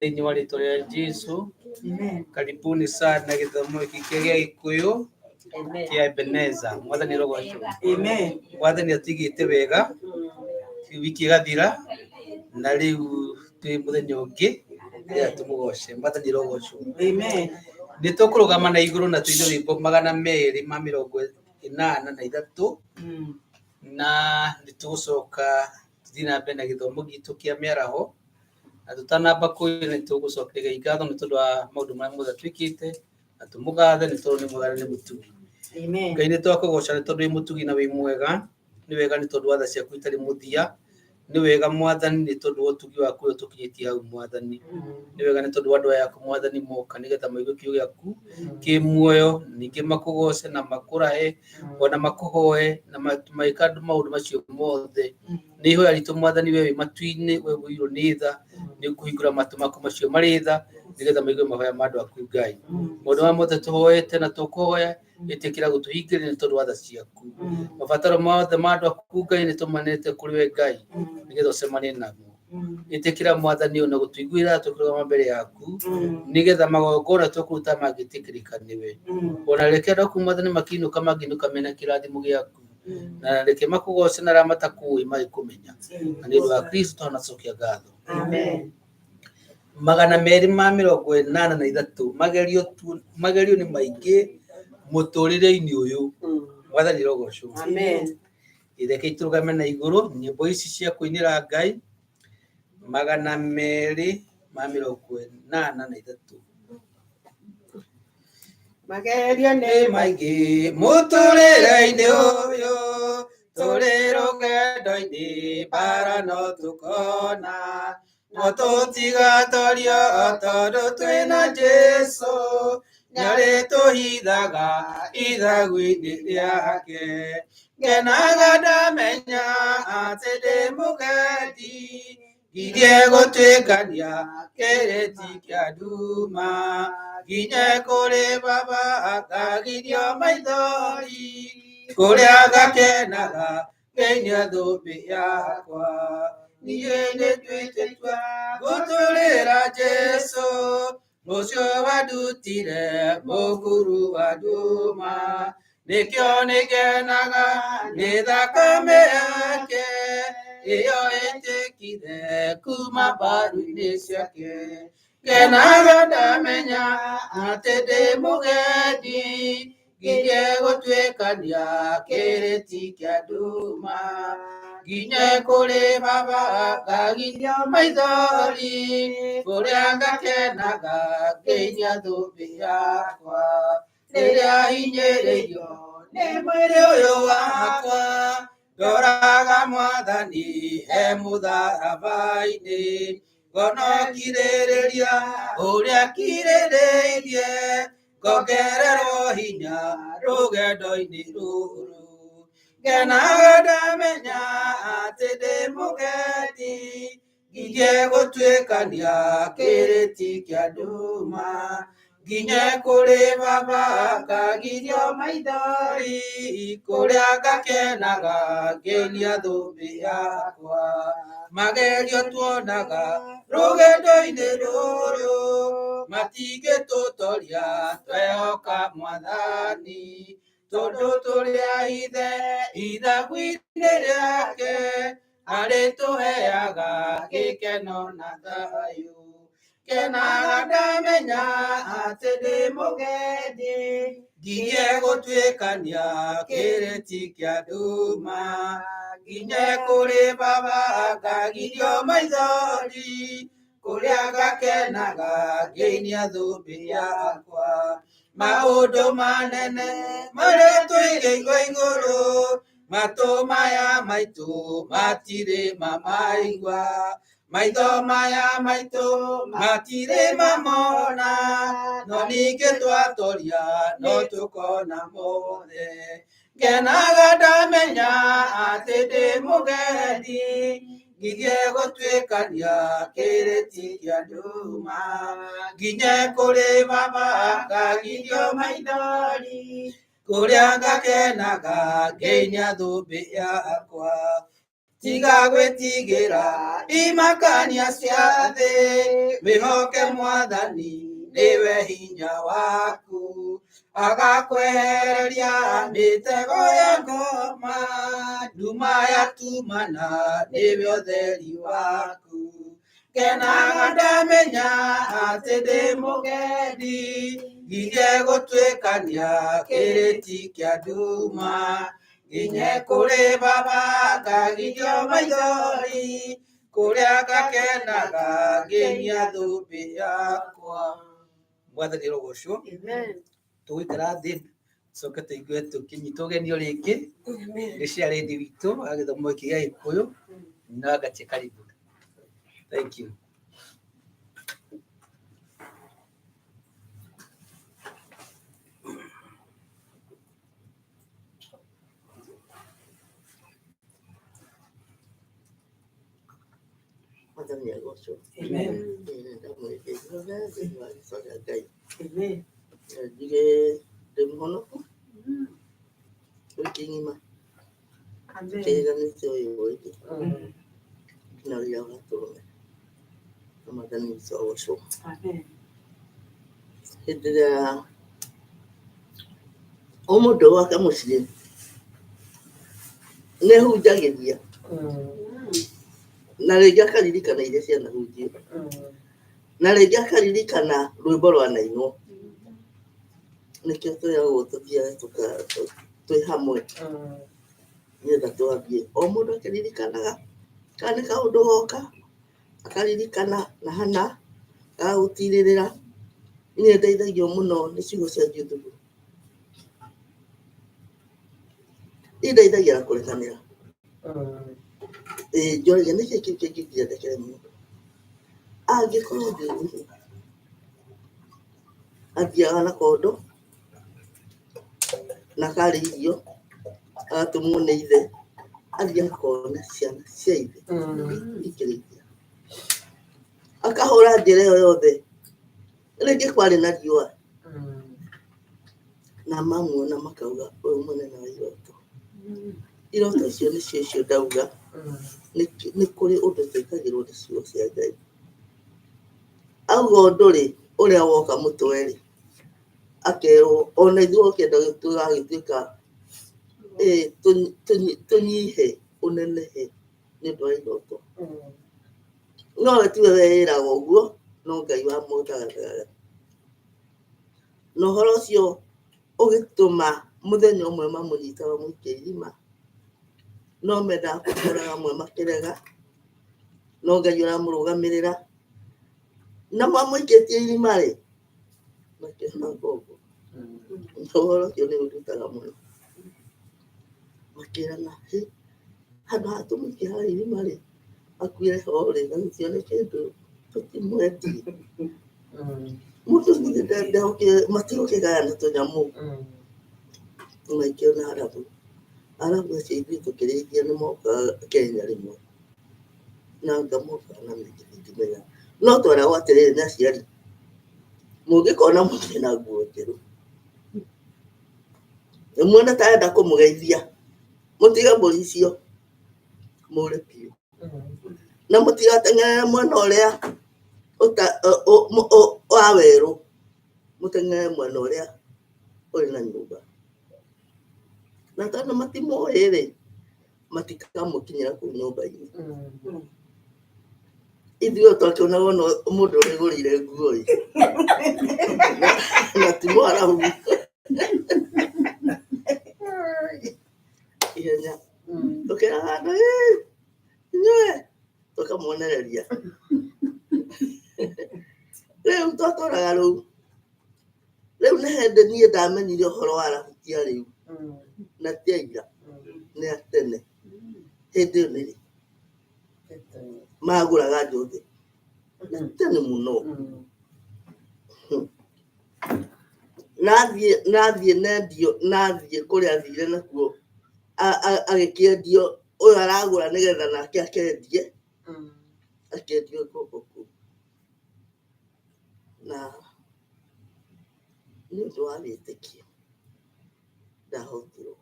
Thĩinĩ wa rĩtwa rĩa Jesu. Amen. Karibuni sana gĩthomo gĩkĩ kĩa Gĩkũyũ Amen. kĩa Ebeneza. Mwathani arogocwo. Amen. Mwathani atigĩte wega, wiki ĩgathira na rĩu twĩ mũthenya ũngĩ rĩrĩa tũmũgoce. Mwathani arogocwo. Amen. Nĩ tũkũrũgama na igũrũ na tũine rwĩmbo 283 na nĩ tũgũcoka tũthiĩ na mbere na gĩthomo gitũ kĩa mĩaraho. Na tũtanamba kũina nĩ tũgũcokeria Ngai ngatho nĩ tondũ wa maũndũ marĩa mothe atwĩkĩte, na tũmũgathe nĩ tondũ nĩ mwega na nĩ mũtugi. Amen. Ngai nĩ twakũgoca nĩ tondũ wĩ mũtugi na wĩ mwega, nĩ wega nĩ tondũ wa tha ciaku itarĩ mũthia, nĩ wega Mwathani nĩ tondũ wa ũtugi waku ũrĩa ũtũkinyĩtie hau Mwathani, nĩ wega nĩ tondũ wa andũ aya aku Mwathani moka nĩgetha maigue kiugo gĩaku kĩ muoyo, ningĩ makũgoce na makũrahe ona makũhoe na magĩka maũndũ macio mothe. Nĩ ihoya ritũ Mwathani, we wĩ matu-inĩ, we ũiyũirwo nĩ tha, nĩ ũkũhingũra matũ maku macio marĩ tha, nĩgetha maigue mahoya ma andũ aku Ngai. Maũndũ maya mothe tũhoete na tũkũhoya, ĩtĩkĩra gũtũhingĩria nĩ tondũ wa tha ciaku. Mabataro mothe ma andũ aku Ngai nĩ tũmanete kũrĩ we Ngai, nĩgetha ũcemanie namo. Ĩtĩkĩra Mwathani ona gũtũiguĩra tũkĩrũgama mbere yaku, nĩgetha magongona tũkũruta mangĩtĩkĩrĩka nĩwe. Ona reke andũ aku Mwathani makĩinũka mangĩinũka mena kĩrathimo gĩaku, na reke makũgoce na arĩa matakũĩ magĩkũmenya. Na nĩ ũndũ wa Kristo twanacokia ngatho. Amen. 283 magerio tu, magerio nĩ maingĩ mũtũrĩre-inĩ ũyũ. Mwathani rogocwo. Amen. Reke tũrũgame na igũrũ nyĩmbo ici cia kũinĩra Ngai 283. Magerio nĩ Nĩ maingĩ mũtũrĩre-inĩ ũyũ, tũrĩ rũgendo-inĩ mbara no tũkona, no tũtigatorio tondũ twĩna Jesũ, nĩarĩtũhithaga ithagu-inĩ rĩake. Ngenaga ndamenya atĩ ndĩ mũgendi, ngirie gũtuĩkania kĩrĩti kĩa nduma, nginye kũrĩ baba ngagirio maithori, kũrĩa ngakenaga ngĩinia thũmbĩ yakwa. Niĩ nĩnduĩte itua gũtũrĩra Jesũ, ũcio wandutire mũkuru wa nduma, nĩkĩo nĩngenaga nĩ thakame yake, ĩyo ĩtĩkire kuma mbaru-inĩ ciake. Ngenaga ndamenya atĩ ndĩ mũgendi, ngirie gũtuĩkania kĩrĩti kĩa nduma, nginye kũrĩ baba ngagirio maithori, kũrĩa ngakenaga ngĩinia thũmbĩ yakwa. Rĩrĩa hinyĩrĩirio nĩ mwĩrĩ ũyũ wakwa, ndoraga Mwathani he mũtharaba-inĩ, ngona kirĩrĩria ũrĩa kirĩrĩirie, ngongererwo hinya rũgendo-inĩ rũrũ. Ngenaga ndamenya atĩ ndĩ mũgendi, ngirie gũtuĩkania kĩrĩti kĩa nduma, nginye kũrĩ baba ngagirio maithori, kũrĩa ngakenaga ngĩinia thũmbĩ yakwa. Magerio tuonaga rũgendo-inĩ rũrũ, matingĩtũtoria twehoka Mwathani, tondũ tũrĩ a ithe ithagu-inĩ rĩake, arĩtũheaga gĩkeno na thayũ. Ngenaga ndamenya atĩ ndĩ mũgendi, ngirie gũtuĩkania kĩrĩti kĩa nduma, nginye kũrĩ baba ngagirio maithori, kũrĩa ngakenaga ngĩinia thũmbĩ yakwa. Maũndũ manene marĩa tũigĩirwo igũrũ, matũ maya maitũ matirĩ mamaigua, maitho maya maitũ matirĩ mamona, no ningĩ twatoria no tũkona mothe. Ngenaga ndamenya atĩ ndĩ mũgendi, ngirie gũtuĩkania kĩrĩti kĩa nduma, nginye kũrĩ baba ngagirio maithori, kũrĩa ngakenaga ngĩinia thũmbĩ yakwa. Tiga gwĩtigĩra imakania cia thĩ, wĩhoke Mwathani nĩwe hinya waku. Agakwehereria mĩtego ya ngoma, nduma yatumana nĩwe ũtheri waku. Ngenaga ndamenya atĩ ndĩ mũgendi, ngirie gũtuĩkania kĩrĩti kĩa nduma. Nginye kũrĩ baba ngagirio maithori, kũrĩa ngakenaga ngĩnia thũmbĩ yakwa. Mwathani arogocwo. Amen. Tũgũikara thĩ tũcoke tũigue tũkĩnyitwo ũgenio rĩngĩ Amen. nĩ ciarĩndi witũ wa gĩthomo gĩkĩ gĩa Gĩkũyũ na Ngatie karibu. Thank you. Mwathani agocwo. Amen. Ndamwĩrĩte thĩinĩ wa rĩĩtwa rĩa Ngai. Amen. Na njuge ndĩ mũhonoku wiki ng'ima Amen. kĩriganĩte ũyũ ũngĩ na ũrĩa ũgatũrũme na Mwathani witũ agocwo. Amen. Hĩndĩ ĩrĩa o mũndũ gwake mũciĩ nĩehunjagĩria na rĩngĩ akaririkana iria cianahunjio na rĩngĩ akaririkana rwĩmbo rwanainwo nĩkĩo twĩragwo tũthiage twĩ hamwe nĩgetha twambie o mũndũ akĩririkanaga kana nĩ kaũndũ goka akaririkana na hana agagũtirĩrĩra. Niĩ ndeithagio mũno nĩ ciugo cia Juthubu, indeithagia na kũrekanĩra. Ĩĩ njoragia nĩkĩ kĩu kĩngĩnginya ndekere mũndũ angĩkorwo Juthubu athiaga na kondo na akarĩa irio agatũmwo nĩ ithe athiĩ akona ciana cia ithe ikĩrĩithia akahũra njĩra ĩyo yothe rĩngĩ kwarĩ na riũa na mamuona makauga ũyũ mũnene wa iroto. Iroto icio nĩcio icio ndauga nĩ kũrĩ ũndũ twĩkagĩrwo nĩ ciugo cia Ngai. Auga ũndũ rĩ ũrĩa woka mũtwe rĩ akerwo ona ithuĩ ũkĩenda tũgagĩtuĩka tũnyihe ũnenehe nĩ ũndũ wa iroto. No we tiwe weĩraga ũguo no Ngai wamũthagathaga. Na ũhoro ũcio ũgĩtũma mũthenya ũmwe mamũnyita mamũikia irima no mendaga kũmũraga amwe makĩrega no Ngai ũramũrũgamĩrĩra na mamũikĩtie irima rĩ makĩona ngombo. Ũhoro ũcio nĩ ũndutaga mũno. Makĩrana hĩ handũ ha tũmũikie harĩa irima rĩ akuire ho rĩ na gũtione kĩndũ tũtimwendie. Mũndũ githĩ matigũkĩgayana tũnyamũ maikio na Arabu. Arabu acio ithuĩ tũkĩrĩithia nĩ mokaga Kenya rĩmwe na ngamokaga na mĩingĩ ndingĩmenya. No tweragwo atĩrĩrĩ nĩ aciari mũngĩkona mũndũ ena nguo njerũ muone ta arenda kũmũgeithia mũtige mbũri icio mũre biũ na mũtigateng'erere mwena ũrĩa wa werũ mũteng'erere mwena ũrĩa ũrĩ na nyũmba. Na tondũ matimũĩ rĩ matikamũkinyĩra kũu nyũmba-inĩ. Ithuĩ twakĩonaga ona mũndũ ũrĩgũrĩire nguo ĩ na ti mwarabu ihenya tũkĩraga andũ inyuĩ tũkamwonereria. Rĩu twatũraga rũu rĩu nĩ hĩndĩ niĩ ndamenyire ũhoro wa arabu ti a rĩu na ti a ira nĩ a tene. Hĩndĩ ĩyo nĩrĩ magũraga njũthĩ nĩ tene mũno. Nathiĩ nendio nathiĩ kũrĩa athire nakuo agĩkĩendio ũyũ aragũra nĩgetha nake akendie akendio ngombo kũu. Na nĩ ũndũ wa wĩtĩkio ndahotirwo.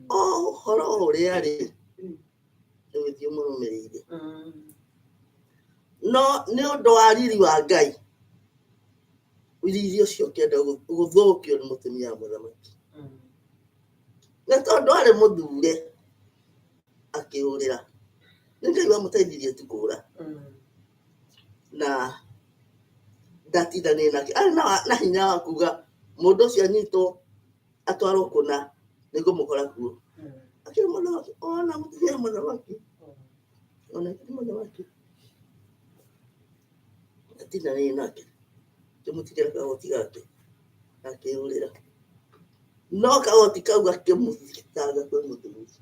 O ũhoro ũrĩa rĩ Ũgĩthiĩ ũmũrũmĩrĩire. No nĩ ũndũ wa riri wa Ngai, riri ũcio ũkĩenda gũthũkio nĩ mũtumia wa mũthamaki. Na tondũ arĩ mũthure, akĩũrĩra. Nĩ Ngai wamũteithirie tu kũũra. Na ndatindanire nake. Arĩ na hinya wa kuga mũndũ ũcio anyitwo atwarwo kũna nĩngũmũkora kuo. Akĩrĩ mũthamaki, ona mũtumia wa mũthamaki, ona akĩrĩ mũthamaki. Ndatindanire nake, ngĩmũtigĩra kagoti gake, akĩũrĩra. No kagoti kau gakĩmũthitanga kwĩ mũthuri,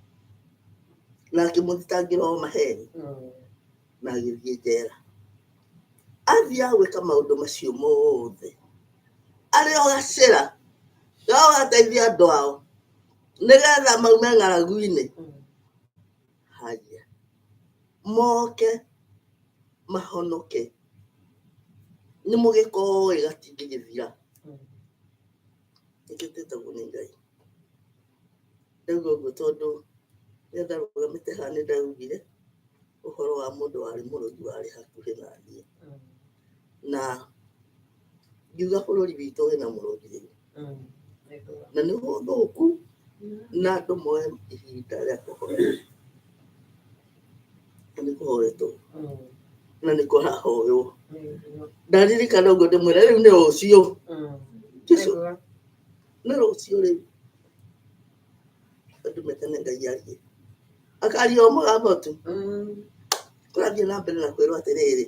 na akĩmũthitangĩra o maheni, na agĩthiĩ njera. Athiaga gwĩka maũndũ macio mothe, arĩ o gacĩra ga gũgateithia andũ ao, nĩgetha maume ng'aragu-inĩ. Haya, moke mahonoke, nĩ mũgĩkoĩ gatingĩgĩthira. Nĩkĩo twĩtagwo nĩ Ngai. Ndauga ũguo tondũ rĩrĩa ndarũgamĩte haha nĩ ndaugire ũhoro wa mũndũ warĩ mũrogi warĩ hakuhĩ na niĩ. Na ngiuga bũrũri witũ wĩna mũrogi rĩu. Na nĩ ũthũku na andũ moe ihinda rĩa kũhoya. Na nĩ kũhoetwo na nĩ kũrahoywo. Ndaririkana ũguo ndĩmwĩra rĩu nĩ rũciũ. Jesu nĩ rũciũ rĩu. Andũ metane Ngai arie. Akaria o mũgambo tu. Kũrathiĩ na mbere na kwĩrwo atĩrĩrĩ,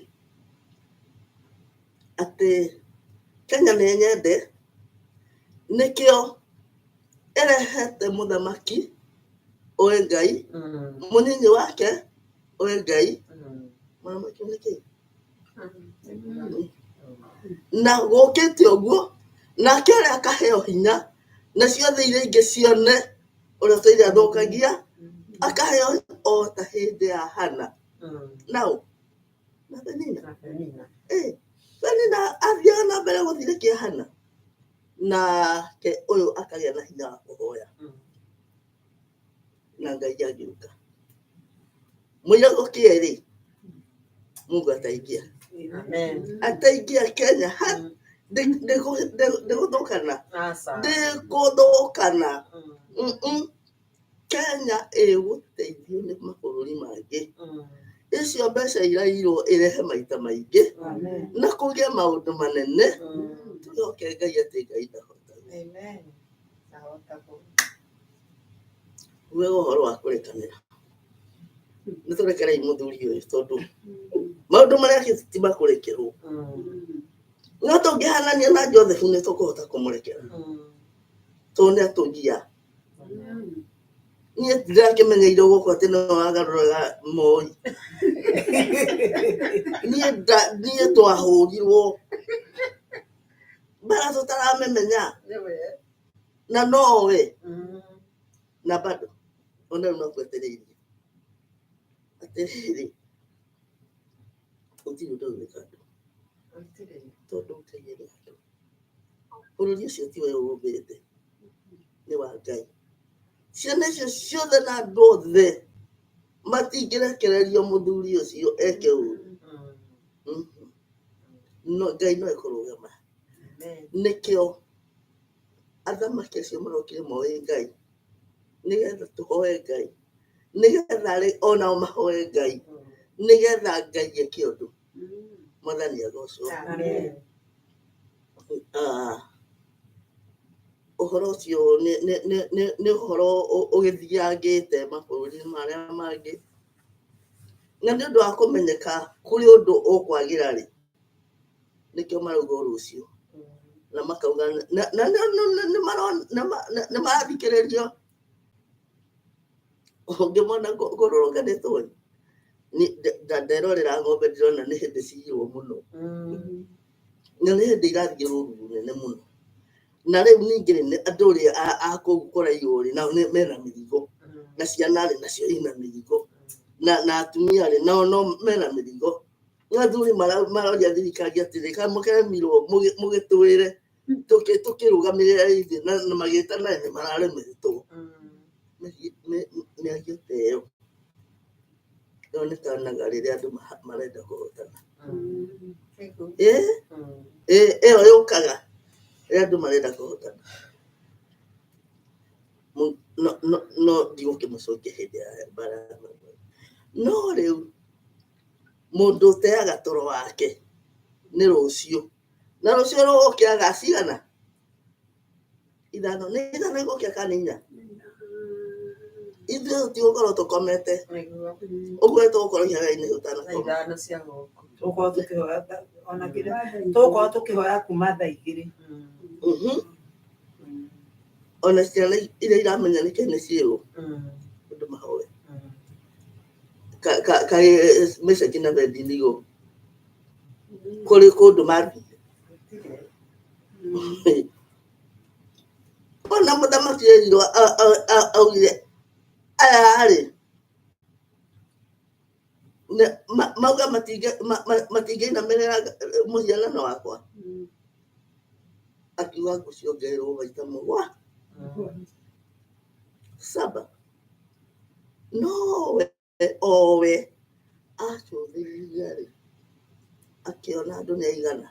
atĩ Kenya nĩ nyende, nĩkĩo ĩrehete mũthamaki ũĩ Ngai, mũnini wake ũĩ Ngai, mũthamaki nĩ kĩ? Na gũkĩte ũguo, nake ũrĩa akaheo hinya, nacio thĩ iria ingĩ cione ũrĩa ũtũire athũkagia, akaheo o ta hĩndĩ ya Hana. Nao, na Penina. Penina athiaga na mbere gũthirĩkia Hana, nake ũyũ akagĩa na hinya wa kũhoya, na Ngai agĩũka. Mũira gũkĩe-rĩ, Mungu ataingia. Ataingia Kenya, ndĩgũthũkana, ndĩgũthũkana. Kenya ĩgũteithio nĩ mabũrũri mangĩ. Icio mbeca irairwo ĩrehe maita maingĩ na kũgĩe maũndũ manene. Tũcoke Ngai atĩ Ngai ndahota. Ugaga ũhoro wa kũrekanĩra. Nĩ tũrekerei mũthuri ũyũ tondũ maũndũ marĩa ekĩte ti ma kũrekerwo. No tũngĩhanania na Joseph nĩ tũkũhota kũmũrekera tondũ nĩ atũgia. Niĩ ndirakĩmenyeire gũkũ atĩ no wagarũraga moi. Niĩ twahũrirwo mbara tũtaramĩmenya na nowe na bado ona rĩu no ngwetereirie atĩrĩrĩ gũtirĩ ũndũ ũngĩka andũ tondũ Ngai arĩ andũ. Bũrũri ũcio ti we ũũmbĩte, nĩ wa Ngai. Ciana icio ciothe na andũ othe matingĩrekererio mũthuri ũcio eke ũru. No Ngai no ekũrũgama. Nĩkĩo athamaki acio marokire moĩ Ngai, nĩgetha tũhoe Ngai, nĩgetha onao mahoe Ngai, nĩgetha Ngai eke ũndũ. Mwathani agocwo. Ũhoro ũcio nĩ ũhoro ũgĩthiangĩte mabũrũri marĩa mangĩ, na nĩ ũndũ wa kũmenyeka kũrĩ ũndũ ũkwagĩra rĩ, nĩkĩo marauga o rũciũ na makauga na nĩ marathikĩrĩrio. Ũngĩmona kũrũrũnganĩtwo nderorera ng'ombe ndĩrona nĩ hĩndĩ ciyirwo mũno, na nĩ hĩndĩ irathiĩ rũru rũnene mũno. Na rĩu ningĩ rĩ, andũ rĩ a kũu kũraiywo rĩ, nao mena mĩrigo, na ciana rĩ nacio ina mĩrigo, na atumia rĩ nao no mena mĩrigo. Na athuri maroria thirikari atĩrĩ, kaĩ mũkĩremirwo mũgĩtwĩre tũkĩrũgamĩrĩra ithuĩ, na magĩtana nĩ mararemetwo. Mĩario ta ĩyo. Yonekanaga rĩrĩa andũ marenda kũhotana. Ĩ ĩyo yũkaga rĩrĩa andũ marenda kũhotana. No ndigũkĩmũcokia hĩndĩ ya mbara ya Magog. No rĩu mũndũ ũteaga toro wake nĩ rũciũ, na rũciũ rũgũkĩra thaa cigana? 5. Nĩ 5 igũkĩra kana nĩ 4? Ithuĩ tũtigũkorwo tũkomete. Ũguo tũgũkorwo ihenya-inĩ tũtanakoma. 5 cia gũkũ. Tũgũkorwo tũkĩhoya ona kĩrĩa tũgũkorwo tũkĩhoya kuma thaa 2. Ona ciana iria iramenya nĩkĩ nĩ ciĩrwo ũndũ mahoe. Kaĩ Meshaki na Abednego kũrĩ kũndũ mathire? Ona mũthamaki erirwo augire aya rĩ mauga matingĩinamĩrĩra mũhianano wakwa, akiuga ngũciongererwo maita 7. Nowe owe acũthĩrĩria rĩ, akĩona andũ nĩ aigana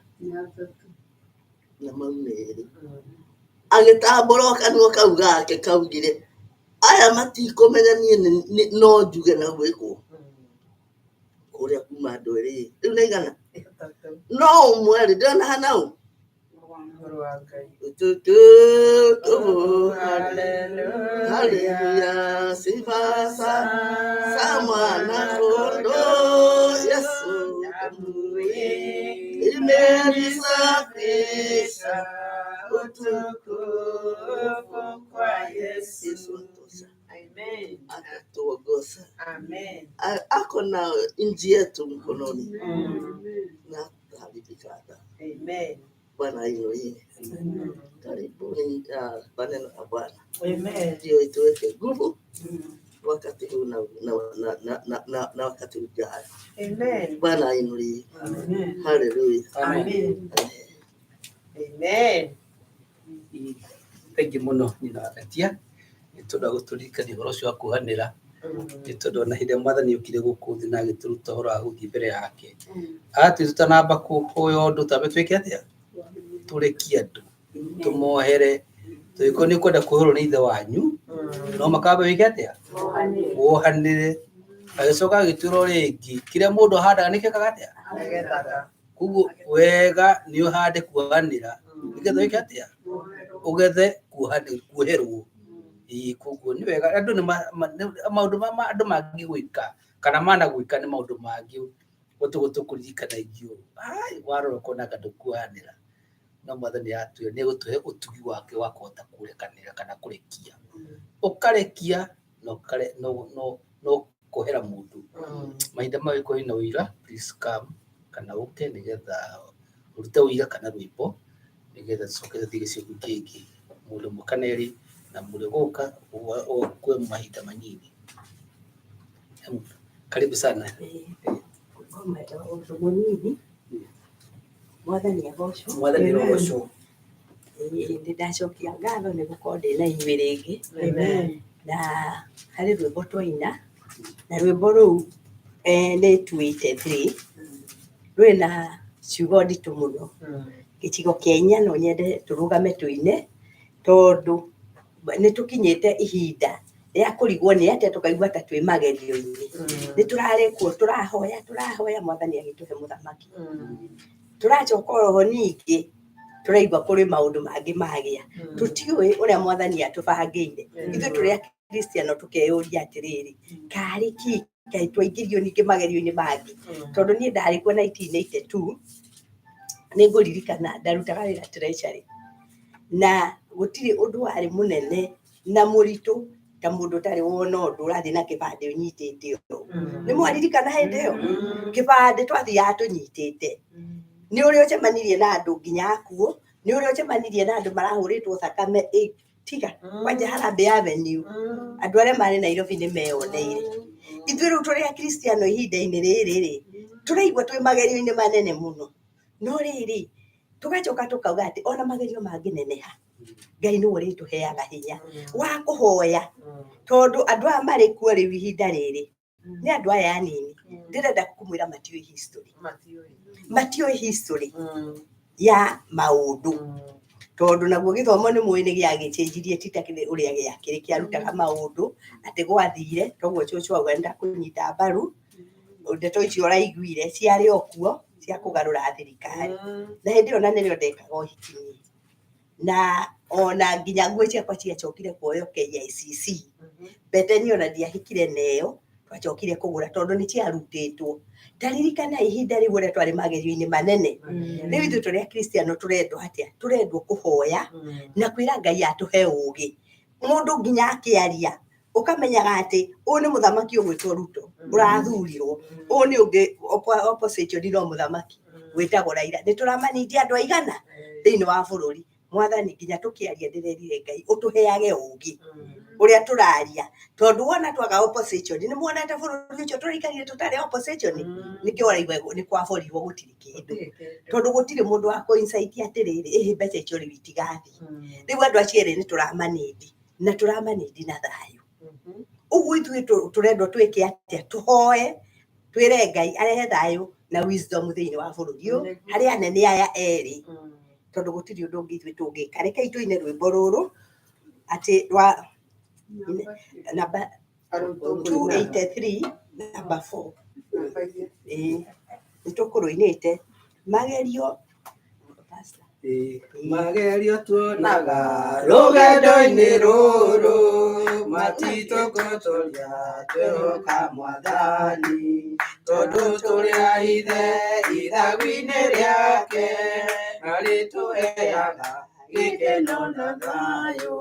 na mau nĩ erĩ, agĩtambũra kanua kau gake kaugire aya matikũmenya niĩ no njuge na gwĩkwo kũrĩa kuma andũ erĩ rĩu nĩ aigana no ũmwe rĩ ndĩrona hana ũ. Haleluya, sifa za mwana kondoo Yesu imenisafisha Utukufu kwa Yesu. Yesu atosha. Amen. Atatuongoza. Amen. Ako na nchi yetu mkononi na hataharibika hata. Amen. Bwana ainuliwe. Karibuni maneno ya Bwana. Amen. Ndio ituweke nguvu wakati huu na wakati ujao. Amen. Bwana ainuliwe. Amen. Haleluya. Amen. Amen. Thengi mũno nyina wa Ngatia nĩ tondũ wa gũtũririkania ũhoro ũcio wa kuohanĩra, nĩ tondũ ona hĩndĩ ĩrĩa mwathani okire gũkũ thĩ na agĩtũruta ũhoro wa gũthiĩ mbere yake, atĩ tũtanamba kũhoya ũndũ twambe twĩke atĩa? Tũrekie andũ, tũmohere. Tũngĩkorwo nĩ ũkwenda kuoherwo nĩ ithe wanyu, no makamba wĩke atĩa? Wohanĩre. Agĩcoka agĩtwĩra o rĩngĩ, kĩrĩa mũndũ ahandaga nĩkĩo ekaga atĩa? Agethaga. Koguo wega nĩ ũhande kuohanĩra, nĩgetha wĩke atĩa? Ũgethe kuoherwo. Ĩĩ, koguo nĩ wega andũ nĩ maũndũ andũ mangĩgwĩka kana managwĩka nĩ maũndũ mangĩ ũtũgũtũkũririkanagia ũũ. Ai, warora ũkona anga ndũkuohanĩra. No mwathani atwĩra nĩ egũtũhe ũtugi wake wa kũhota kũrekanĩra kana kũrekia. Ũkarekia no kũhera mũndũ. Mahinda maya ũngĩkorwo wĩna ũira, please come kana ũke nĩgetha ũrute ũira kana rwĩmbo nĩgetha tũcoke tũthiĩ gĩcigo kĩngĩ. Mũndũ ũmwe kana erĩ na mũrĩ gũka ũkue mahinda manini. Karibu sana. Ũndũ mũnini, mwathani agocwo. Mwathani agocwo. Nĩ ndacokia ngatho nĩ gũkorwo ndĩ na inyuĩ rĩngĩ. Amen. Na harĩ rwĩmbo twaina, na rwĩmbo rũu nĩ 283, rwĩna ciugo nditũ mũno. Gĩcigo kĩa 4 no nyende tũrũgame tũine, tondũ nĩ tũkinyĩte ihinda rĩa kũrigwo nĩ atĩa tũkaigua ta twĩ magerio-inĩ. Nĩ tũrarekwo, tũrahoya, tũrahoya mwathani agĩtũhe mũthamaki. Tũracoka oroho ningĩ tũraigua kũrĩ maũndũ mangĩ magĩa. Tũtiũĩ ũrĩa mwathani atũbangĩire. Ithuĩ tũrĩ akristiano tũkeyũria atĩrĩrĩ, karĩ kĩ kaĩ twaingĩrio ningĩ magerio-inĩ mangĩ? Tondũ niĩ ndarĩ kuo 1982, nĩ ngũririkana ndarutaga wĩra treasury. Na gũtirĩ ũndũ warĩ mũnene na mũritũ ta mũndũ ũtarĩ wona ũndũ ũrathiĩ na kĩbandĩ ũnyitĩte ũũ. Nĩ mwaririkana hĩndĩ ĩyo? Kĩbandĩ twathiaga tũnyitĩte. Nĩ ũrĩa ũcemanirie na andũ nginya akuo, nĩ ũrĩa ũcemanirie na andũ marahũrĩtwo thakame tiga kwanja Harambee Avenue. Andũ arĩa marĩ Nairobi nĩ meyoneire. Ithuĩ rĩu tũrĩ akristiano ihinda-inĩ rĩrĩ rĩ, tũraigua twĩ magerio-inĩ manene mũno. No rĩrĩ, tũgacoka tũkauga atĩ ona magerio mangĩneneha, Ngai nĩwe ũrĩtũheaga hinya wa kũhoya, tondũ andũ aya marĩ kuo rĩu ihinda rĩrĩ Nĩ andũ aya anini ndĩrenda kũmwĩra matiũĩ history, matiũĩ history ya maũndũ, tondũ naguo gĩthomo nĩ mũĩ nĩ gĩagĩcenjirie, ti ta ũrĩa gĩakĩrĩ kĩarutaga maũndũ atĩ gwathire toguo. Cũcũ auga nĩndakũnyita mbaru ndeto icio ũraiguire ciarĩ o kuo cia kũgarũra thirikari, na hĩndĩ ĩyo na nĩrĩo ndekaga ũhiki niĩ, na ona nginya nguo ciakwa ciacokire kuoywo KICC. Mbete niĩ ona ndiahikire neyo, twacokire kũgũra tondũ nĩ ciarutĩtwo. Taririkana ihinda rĩu ũrĩa twarĩ magerio-inĩ manene. Rĩu ithuĩ tũrĩ akristiano tũrendwo atĩa? Tũrendwo kũhoya na kwĩra Ngai atũhe ũgĩ. Mũndũ nginya akĩaria ũkamenyaga atĩ ũyũ nĩ mũthamaki ũgwĩtwo Ruto ũrathurirwo, ũyũ nĩ ũngĩ opposition, no mũthamaki wĩtagwo Raila. Nĩ tũramanindi andũ aigana thĩinĩ wa bũrũri. Mwathani, nginya tũkĩaria ndĩrerire Ngai ũtũheage ũgĩ ũrĩa tũraria, tondũ wona twaga opposition, nĩ muonete bũrũri ũcio tũraikarire tũtarĩ opposition, nĩkĩo ũraigua nĩ kwaborirwo gũtirĩ kĩndũ, tondũ gũtirĩ mũndũ wa kũ-incite atĩrĩrĩ, ĩhĩ, mbeca icio rĩu itigathiĩ. Rĩu andũ acio erĩ nĩ tũramanindi na tũramanindi na thayũ. Ũguo ithuĩ tũrendwo twĩke atĩa? Tũhoe twĩre Ngai arehe thayũ na wisdom thĩinĩ wa bũrũri ũyũ harĩ anene aya erĩ, tondũ gũtirĩ ũndũ ũngĩ ithuĩ tũngĩka. Rekei tũine rwĩmbo rũrũ atĩ rwa namba 283, namba 4. Ĩĩ, nĩ tũkũrũinĩte magerio, Pastor. Magerio tuonaga rũgendo-inĩ rũrũ matitũkũtũria, twĩhoka Mwathani, tondũ tũrĩ a ithe ithagu-inĩ rĩake, na rĩtũheaga gĩkeno na thayũ.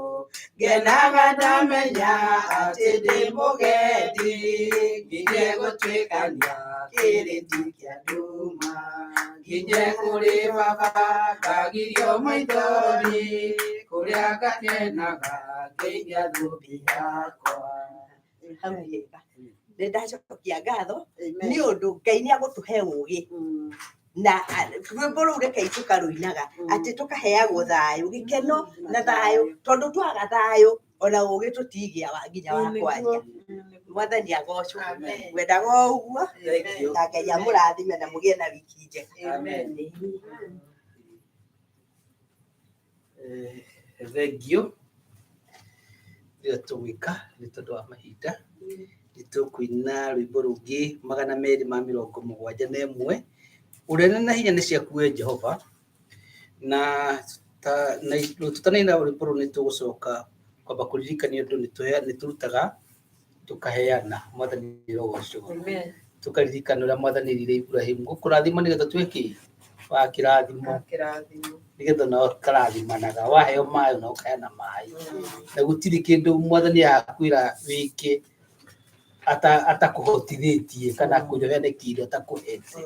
Ngenaga ndamenya atĩ ndĩ mũgendi, nginye gũtuĩkania kĩrĩti kĩa nduma, nginye kũrĩ baba ngagirio maithori, kũrĩa ngakenaga ngĩinia thũmbĩ yakwa. Hau nĩ hega. Nĩ ndacokia ngatho nĩ ũndũ Ngai nĩ agũtũhe ũgĩ na rwĩmbo rũu rekei tũkarũinaga atĩ tũkaheagwo thayũ, gĩkeno na thayũ, tondũ twaga thayũ ona ũgĩ tũtigĩa wa nginya wa kwaria. Mwathani agocwo. Ngwendaga o ũguo. Thank you. Na Ngai amũrathime na mũgĩe na wiki njega. Amen. Thengio. Rĩrĩa tũgwĩka nĩ tondũ wa mahinda, nĩ tũkũina rwĩmbo rũngĩ 271, "Ũnene na hinya nĩ ciaku we Jehova". Na tũtanaina rwĩmbo rũu, nĩ tũgũcoka kwamba kũririkania ũndũ nĩ tũrutaga tũkaheana. Mwathani rogocwo. Tũkaririkana ũrĩa Mwathani erire Iburahĩmu, gũkũrathima nĩgetha ũtuĩke kĩ wa kĩrathimo, nĩgetha nao ũkarathimanaga. Waheo maĩ na ũkaheana maĩ, na gũtirĩ kĩndũ Mwathani agakwĩra wĩke atakũhotithĩtie kana akwĩra ũheane kĩndũ atakũhete.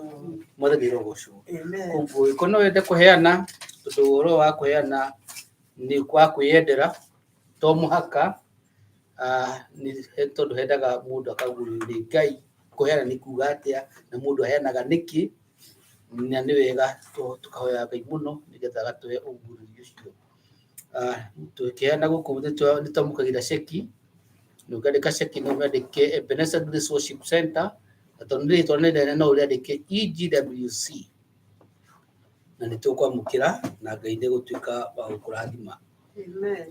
Mwathani rogocwo. Koguo ĩkorwo no wende kũheana, tondũ ũhoro wa kũheana nĩ wa kwĩyendera, to mũhaka tondũ hendaga mũndũ akagũrĩrwo nĩ Ngai kũheana nĩ kuga atĩa na mũndũ aheanaga nĩkĩ. Na nĩ wega tũkahoya Ngai mũno nĩgetha agatũhe ũguũrĩrio ũcio. Tũkĩheana gũkũ nĩ twamũkagĩra ceki, na ũngĩandĩka ceki no ũmĩandĩke Ebenezer Grace Worship Center, na tondũ nĩ rĩtwa rĩnene no ũrĩandĩke EGWC, na nĩ tũkwamũkĩra na Ngai nĩ egũtuĩka wa gũkũrathima.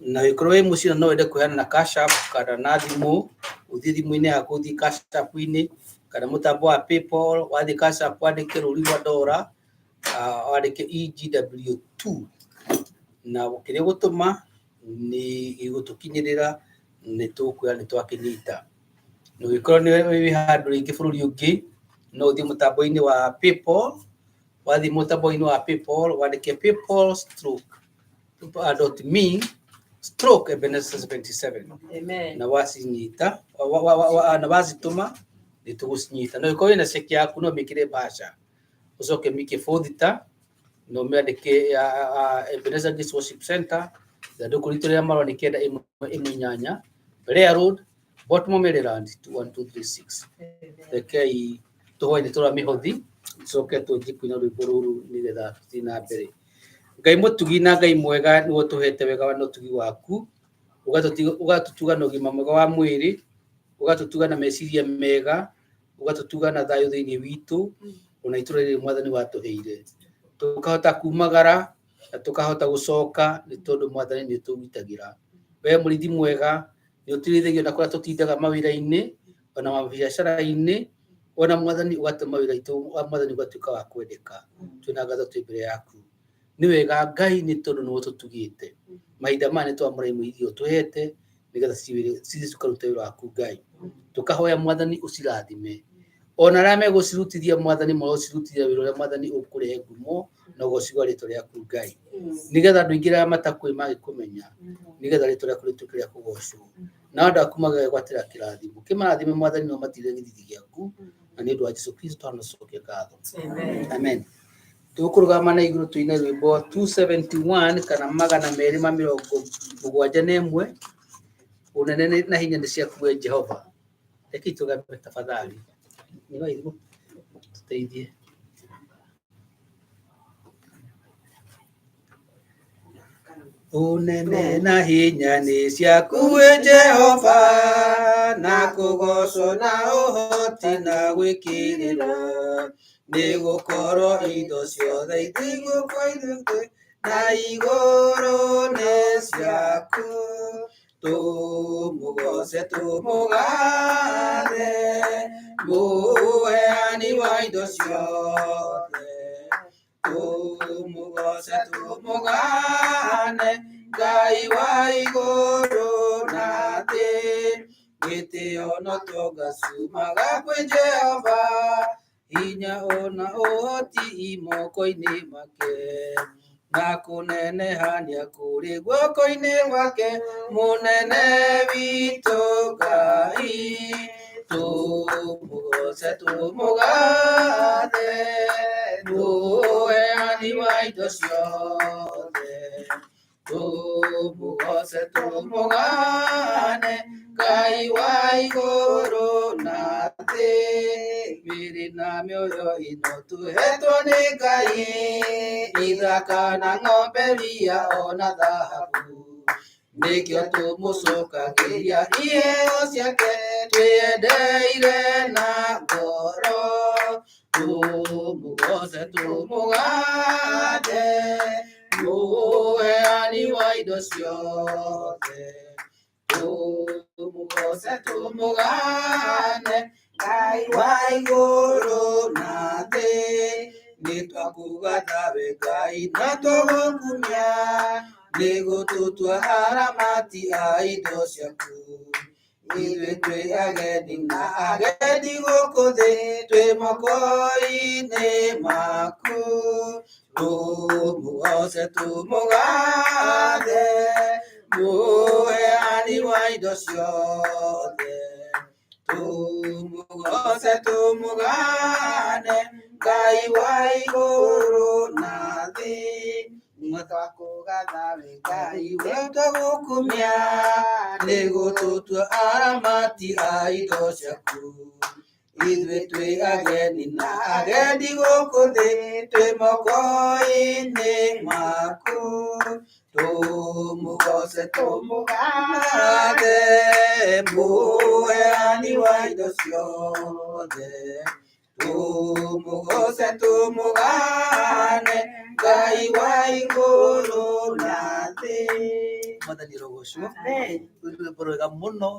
Na ũngĩkorwo wĩ mũciĩ na no wende kũheana na Cash App kana na thimũ, ũthiĩ thimũ-inĩ yaku, ũthiĩ Cash App-inĩ kana mũtambo wa PayPal. Wathiĩ Cash App wandĩke rũri rwa ndora, wandĩke EGW2, na kĩrĩa ũgũtũma nĩ gĩgũtũkinyĩrĩra, nĩ tũkuoya nĩ twakĩnyita. Na ũngĩkorwo nĩ wĩ handũ rĩngĩ bũrũri ũngĩ, no ũthiĩ mũtambo-inĩ wa PayPal. Wathiĩ mũtambo-inĩ wa PayPal wandĩke paypal stroke .me/Ebenezer 77 na wacinyita na wacitũma nĩ tũgũcinyita. Na ũngĩkorwo wĩna ceki yaku no ũmĩkĩre bahasha, ũcoke ũmĩikie bothita na ũmĩandĩke Ebenezer Grace Worship Center, ithandũkũ ritũ rĩa marũa nĩ 918, Blair Road, Baltimore, Maryland 21236. Rekei tũhoe nĩ tũra mĩhothi, tũcoke tũnjie kũina rwĩmbo rũrũ nĩgetha tũthiĩ na mbere. Ngai mũtugi na Ngai mwega, nĩwe ũtũhete wega na ũtugi waku, ũgatũtuga na ũgima mwega wa mwĩrĩ, ũgatũtuga na meciria mega. Ũgatũtuga na thayũ thĩinĩ witũ ona itũra rĩrĩ Mwathani watũheire, tũkahota kumagara na tũkahota gũcoka nĩ tondũ Mwathani nĩ ũtũgitagĩra. We mũrĩithi mwega nĩ ũtũrĩithagia na kũrĩa tũtindaga mawĩra-inĩ ona mabiacara-inĩ, ona Mwathani ũgatũma wĩra witũ wa Mwathani ũgatuĩka wa kwendeka. Twĩna ngatho twĩ mbere yaku. Nĩ wega Ngai nĩ tondũ nĩwe ũtũtugĩte. Mahinda maya nĩ twamũra imwe iria ũtũhete nĩgetha cithiĩ cikarute wĩra waku Ngai. Tũkahoya Mwathani ũcirathime. Ona arĩa megũcirutithia Mwathani marocirutithia wĩra ũrĩa Mwathani ũkũrehe ngumo na ũgoci wa rĩtwa rĩaku Ngai. Nĩgetha andũ aingĩ arĩa matakũĩ magĩkũmenya, nĩgetha rĩtwa rĩaku rĩtuĩke rĩa kũgocwo. Nao andũ aku magegwatĩra kĩrathimo. Kĩmarathime Mwathani no matigĩre gĩthithi gĩaku, na nĩ ũndũ wa Jesu Kristo twanacokia ngatho. Amen. Tũkũrũgama na igũrũ tũine rwĩmbo 271 kana 271, ũnene na hinya nĩ ciaku we Jehova. Rekei tũgambe tafadhali. Nĩ wairũ tũteithie. Ũnene na hinya nĩ ciaku we Jehova, na kũgocwo na ũhoti na gwĩkĩrĩrwo, nĩ gũkorwo indo ciothe itigũkwa na igũrũ nĩ ciaku. Tũmũgoce tũmũgathe, mũheani wa indo ciothe. Tũmũgoce tũmũgane, Ngai wa igũrũ na thĩ. Gĩtĩo na ũtonga ciumaga kwĩ Jehova, hinya ona ũhoti i moko-inĩ make. Na kũnenehania kũrĩ guoko-inĩ gwake, mũnene witũ Ngai. Tũmũgoce tũmũgathe, mũheani wa indo ciothe. Tũmũgoce tũmũgane, Ngai wa igũrũ na thĩ. Mĩĩrĩ na mĩoyo ĩno tũhetwo nĩ Ngai, ithaka na ng'ombe ria ona thahabu. Nĩkĩo tũmũcokagĩria iheo ciake, twĩyendeire na ngoro. Tũmũgoce tũmũgathe, mũheani wa indo ciothe. Tũmũgoce tũmũgane, Ngai wa igũrũ na thĩ. Nĩ twakũgatha we Ngai na tũgũkumia, nĩ gũtũtua aramati a indo ciaku. Ithuĩ twĩ ageni na agendi gũkũ thĩ, twĩ moko-inĩ maku. Tũmũgoce tũmũgathe, mũheani wa indo ciothe. Tũmũgoce tũmũgane, Ngai wa igũrũ na thĩ. Twakũgatha we Ngai we tũgũkumia, nĩ gũtũtua aramati a indo ciaku. Ithuĩ twĩ ageni na agendi gũkũ thĩ, twĩ moko-inĩ maku. Tũmũgoce tũmũgathe, mũheani wa indo ciothe. Tũmũgoce tũmũgane, Ngai wa igũrũ na thĩ. Mwathani arogocwo. Rũu nĩ rwĩmbo rwega mũno,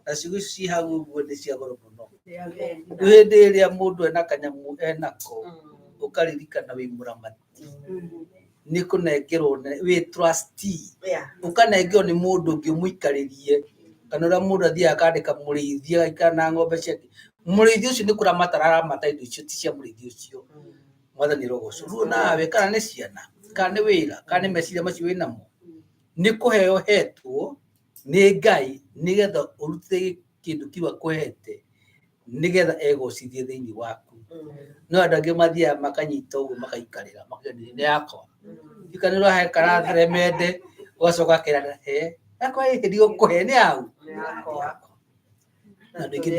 na ciugo ici ciĩ hau ũguo nĩ cia goro mũno. Rĩu hĩndĩ ĩrĩa mũndũ ena kanyamũ enako, ũkaririkana wĩ mũramati, nĩ kũnengerwo wĩ trustee, ũkanengerwo nĩ mũndũ ũngĩ ũmũikarĩrie, kana ũrĩa mũndũ athiaga akandĩka mũrĩithi agaikara na ng'ombe ciake. Mũrĩithi ũcio nĩ kũramata araramata indo icio ti cia mũrĩithi ũcio. Mwathani arogocwo. Rĩu nawe kana nĩ ciana, kana nĩ wĩra, kana nĩ meciria macio wĩnamo, nĩ kũheo ũhetwo nĩ Ngai nĩgetha ũrute kĩndũ kĩu akũhete nĩgetha egocithie thĩinĩ waku. No andũ angĩ mathiaga makanyita ũguo makaikarĩra makauga nĩ yakwa. Ika nĩ ũrahe karatheremende ũgacoka akerana he yakwa ĩ ndigũkũhe nĩ yau. Na andũ aingĩ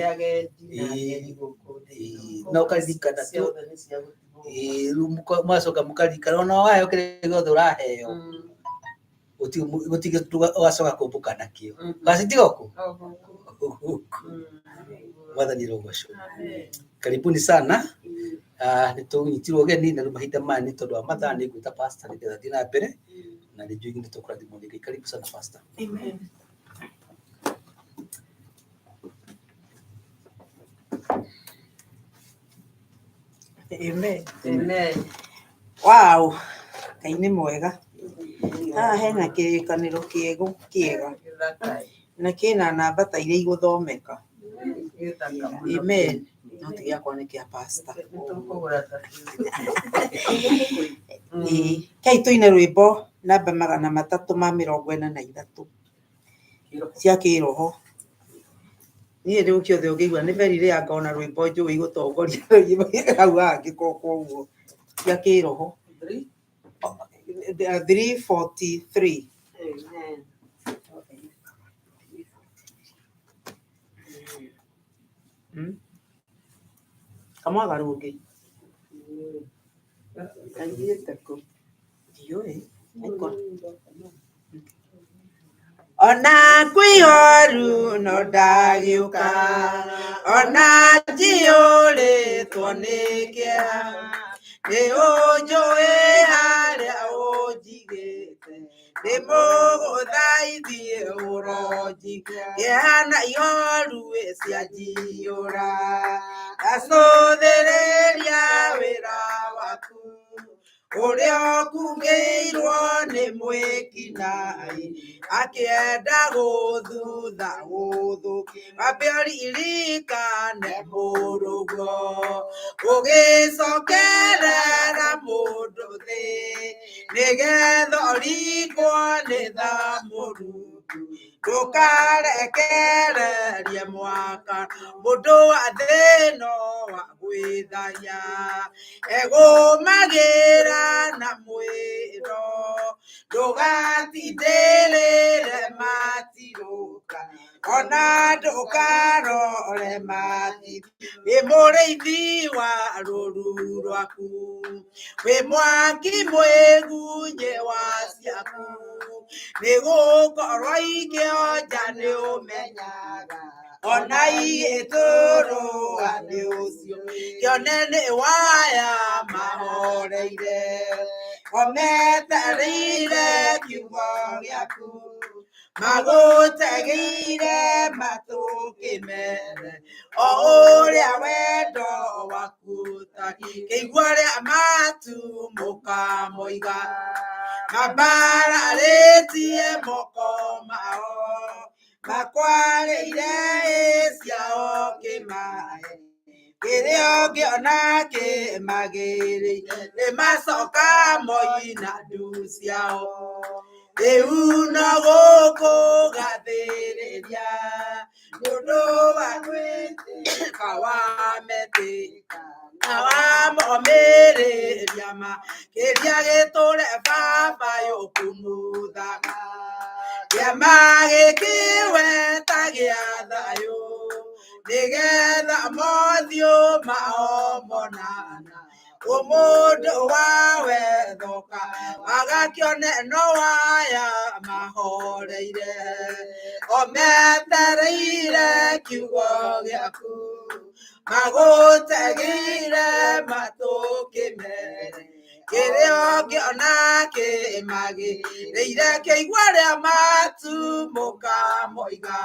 na ũkaririkana tu rĩu mũgacoka mũkaririkana ona waheo kĩrĩa gĩothe ũraheo gũtirĩ ũgacoka kũmbũka nakĩo. Gacitiga gũkũ. Mwathani rogocwo. Karibuni sana. Nĩ tũnyitirwo ũgeni na rĩu mahinda maya nĩ tondũ wa mathaa nĩ ngwĩta pastor nĩgetha thiĩ na mbere na nĩ njũĩ nĩ tũkũrathimwo nĩ Ngai. Karibu sana pastor. Amen. Amen. Amen. Wow, Ngai nĩ mwega. Haha hena kĩrĩkanĩro kĩega kĩega Gĩthaka. na kĩna namba ta iria igũthomeka. Gĩthaka mũno. Amen. No ti gĩakwa nĩ kĩa pastor. Nĩtũkũgũra thabuni. Ĩĩ, kei tũine rwĩmbo namba 343 cia kĩroho. Niĩ rĩu kĩothe ũngĩigua nĩ very rare ngona rwĩmbo njũĩ gũtongoria hau hangĩ koguo cia kĩroho. 343. Amen. Kamwaga rũngĩ. Aigĩte kũ? Ndiũĩ. Aikora. Ona kwĩ ihoru no ndagĩũka, ona njiyũrĩtwo nĩ kĩeha, nĩ ũnjũĩ harĩa ũnjigĩte, ndĩmũgũthaithie ũronjiga, kĩeha na ihoru cianjiyũra, ngacũthĩrĩria wĩra waku ũrĩa ũkungĩirwo nĩ mwĩkinaĩ akĩenda gũthutha gũthũki wambe ũririkane mũrũguo ũgĩcokerera mũndũ thĩ nĩgetha ũringwo nĩ tha Mũrungu ndũkarekererie mwaka mũndũ wa thĩ no wa gwĩtharia egũmagĩra na mwĩro ndũgatindĩrĩre matirũka ona ndũkarore mati wĩ mũrĩithi wa rũru rwaku wĩ mwaki mwĩgunye wa ciaku nĩgũkorwo ikĩonja nĩ ũmenyaga ona igĩtũrũa nĩ ũcio kĩone nĩ waya mahoreire ometereire kiugo gĩaku magũtegeire matũ kĩmere o ũrĩa wendo waku ũtariĩ kĩigua ũrĩa matu mũkamoiga mambararĩtie moko mao makwarĩire ĩ ciao kĩmae kĩrĩa ũngĩona kĩmagĩrĩire nĩmacoka moina ndu ciao rĩu no gũkũgathĩrĩria nĩ ũndũ wa gwĩtĩka wametĩka na wamomĩrĩria makĩria gĩtũre baba yũkumuthaga kĩama gĩkĩ weta gĩa thayũ nĩgetha mothiũ mao monana ũmũndũ wa wethoka agakĩone no waya mahoreire o metereire kiugo gĩaku magũtegeire matũ kĩmere kĩrĩa ũngĩona kĩmagĩrĩire kĩigua rĩa matu mũkamoiga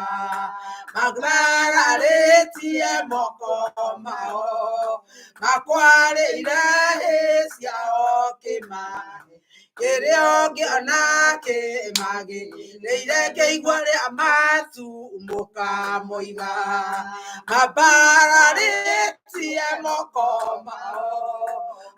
magwararĩtie moko mao makwarĩire hĩ ciao kĩmaĩ kĩrĩa ũngĩona kĩmagĩrĩire kĩigua rĩa matu mũkamoiga mambararĩtie moko mao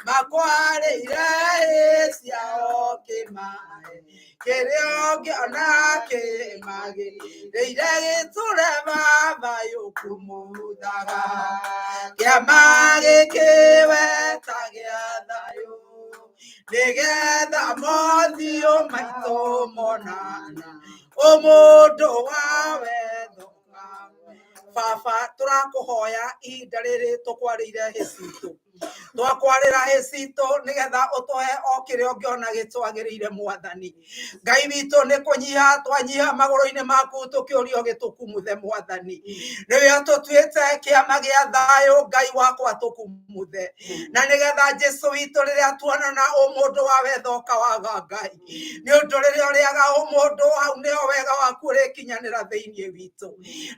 makwarĩire hĩ ciao kĩmaĩ kĩrĩa ũngĩona kĩmagĩrĩire gĩtũre baba yũkumuthaga kĩama gĩkĩ weta gĩa thayũ nĩgetha mothiũ maitũ monana ũmũndũ wa wethoka baba tũrakũhoya ihinda rĩrĩ tũkwarĩire hĩ citũ. Twakwarĩra hĩ citũ nĩgetha ũtũhe o kĩrĩa ũngĩona gĩtwagĩrĩire Mwathani. Ngai witũ nĩ kũnyiha twanyiha magũrũ-inĩ maku tũkĩũria ũgĩtũkumuthe Mwathani. Nĩwe ũtũtuĩte kĩama gĩa thayũ Ngai wakwa tũkumuthe. Na nĩgetha Jesu witũ rĩrĩa tuonana ũmũndũ wa wetha ũkawaga Ngai. Nĩ ũndũ rĩrĩa ũrĩaga ũmũndũ hau nĩho wega waku ũrĩkinyanĩra thĩinĩ witũ.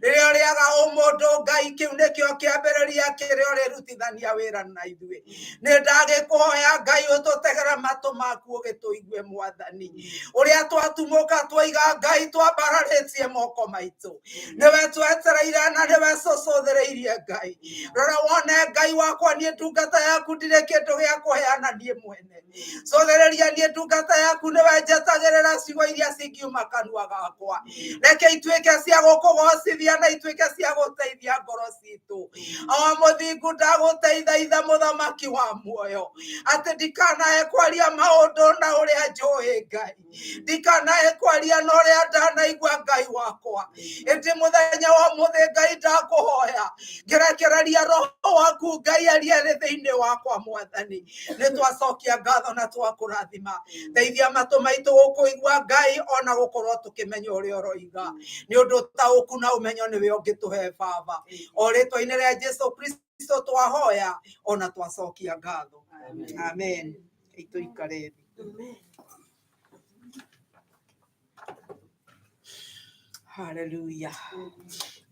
Rĩrĩa ũrĩaga ũmũndũ Ngai kĩu nĩkĩo kĩambĩrĩria kĩrĩa ũrĩrutithania wĩra na ithuĩ. Nĩ ndagĩkũhoya Ngai ũtũtegere matũ maku ũgĩtũigue Mwathani. Ũrĩa twatumũka twaiga Ngai twambararĩtie moko maitũ. Nĩwe twetereire na nĩwe cũcũthĩrĩirie Ngai. Rora wone Ngai wakwa niĩ ndungata yaku ndirĩ kĩndũ gĩa kũheana niĩ mwene. Cũthĩrĩria niĩ ndungata yaku nĩwe njetagĩrĩra ciugo iria cingiuma kanua gakwa. Reke ituĩke cia gũkũgocithia na ituĩke cia gũteithia ngoro citũ. Awa mũthingu ndagũteithaitha mũthamaki wa muoyo atĩ ndikanae kwaria maũndũ na ũrĩa njũĩ Ngai, ndikanae kwaria na ũrĩa ndanaigua Ngai wakwa, ĩndĩ mũthenya wa ũmũthĩ Ngai ndakũhoya ngĩrekereria roho waku Ngai arie arĩ thĩinĩ wakwa Mwathani. Nĩ twacokia ngatho na twakũrathima, teithia matũ maitũ gũkũigua Ngai ona gũkorwo tũkĩmenya ũrĩa ũroiga, nĩ ũndũ ũtaũku na ũmenyo nĩwe ũngĩtũhe Baba. O rĩtwa-inĩ rĩa Jesu Kristo twahoya ona twacokia ngatho, amen. Tũikare thĩ. Haleluya.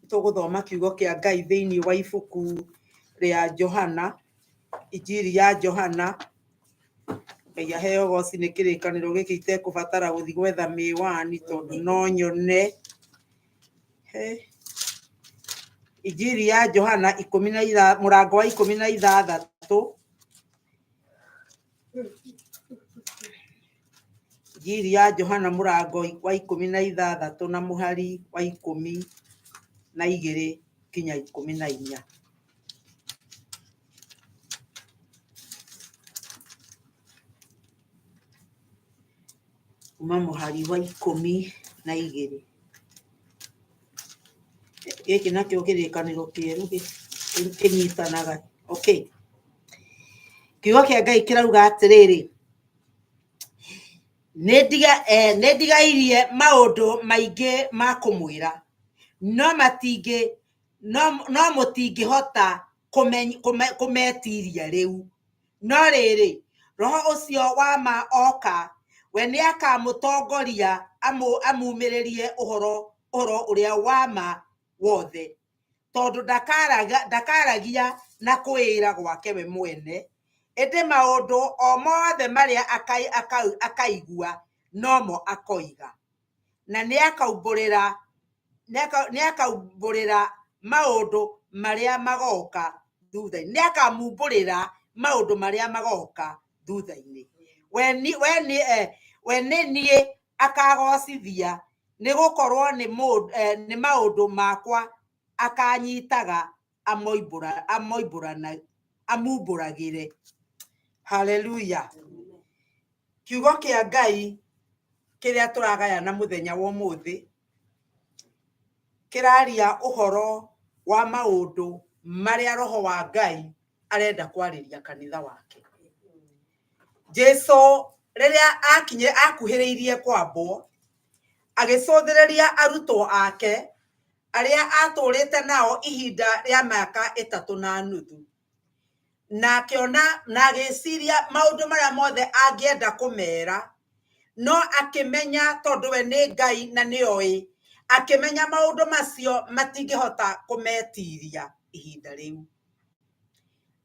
Tũgũthoma kiugo kĩa Ngai thĩinĩ wa ibuku rĩa Johana, Injiri ya Johana. Ngai aheo goci nĩ kĩrĩkanĩro gĩkĩ itekũbatara gũthiĩ gwetha mĩwani tondũ no nyone. He. Injiri ya Johana mũrango wa 16. Injiri ya Johana mũrango wa 16 na mũhari wa 12 kinya 14. Kuma mũhari wa 12. Gĩkĩ nakĩo kĩrĩkanĩro kĩerũ kĩnyitanaga. Okay. Kiugo kĩa Ngai kĩrauga atĩrĩrĩ, nĩ ndigairie maũndũ maingĩ ma kũmwĩra, no matingĩ no mũtingĩhota kũmetiria rĩu. No rĩrĩ, roho ũcio wa ma oka, we nĩakamũtongoria amumĩrĩrie ũhoro ũrĩa wa ma wothe, tondũ ndakaragia na kwĩĩra gwake we mwene, ĩndĩ maũndũ o mothe marĩa akaigua nomo akoiga, na nĩakaumbũrĩra maũndũ marĩa magoka thutha-inĩ. Nĩakamumbũrĩra maũndũ marĩa magoka thutha-inĩ. We nĩ niĩ akagocithia, nĩ gũkorwo nĩ maũndũ makwa akanyitaga amumbũragĩre. Haleluya. Kiugo kĩa Ngai kĩrĩa tũragayana mũthenya wa ũmũthĩ kĩraria ũhoro wa maũndũ marĩa roho wa Ngai arenda kwarĩria kanitha wake. Jesu rĩrĩa akuhĩrĩirie kwambwo, agĩcũthĩrĩria arutwo ake arĩa atũrĩte nao ihinda rĩa mĩaka 3.5, na akĩona na agĩciria maũndũ marĩa mothe angĩenda kũmera, no akĩmenya tondũ we nĩ Ngai na nĩoĩ, akĩmenya maũndũ macio matingĩhota kũmetiria ihinda rĩu.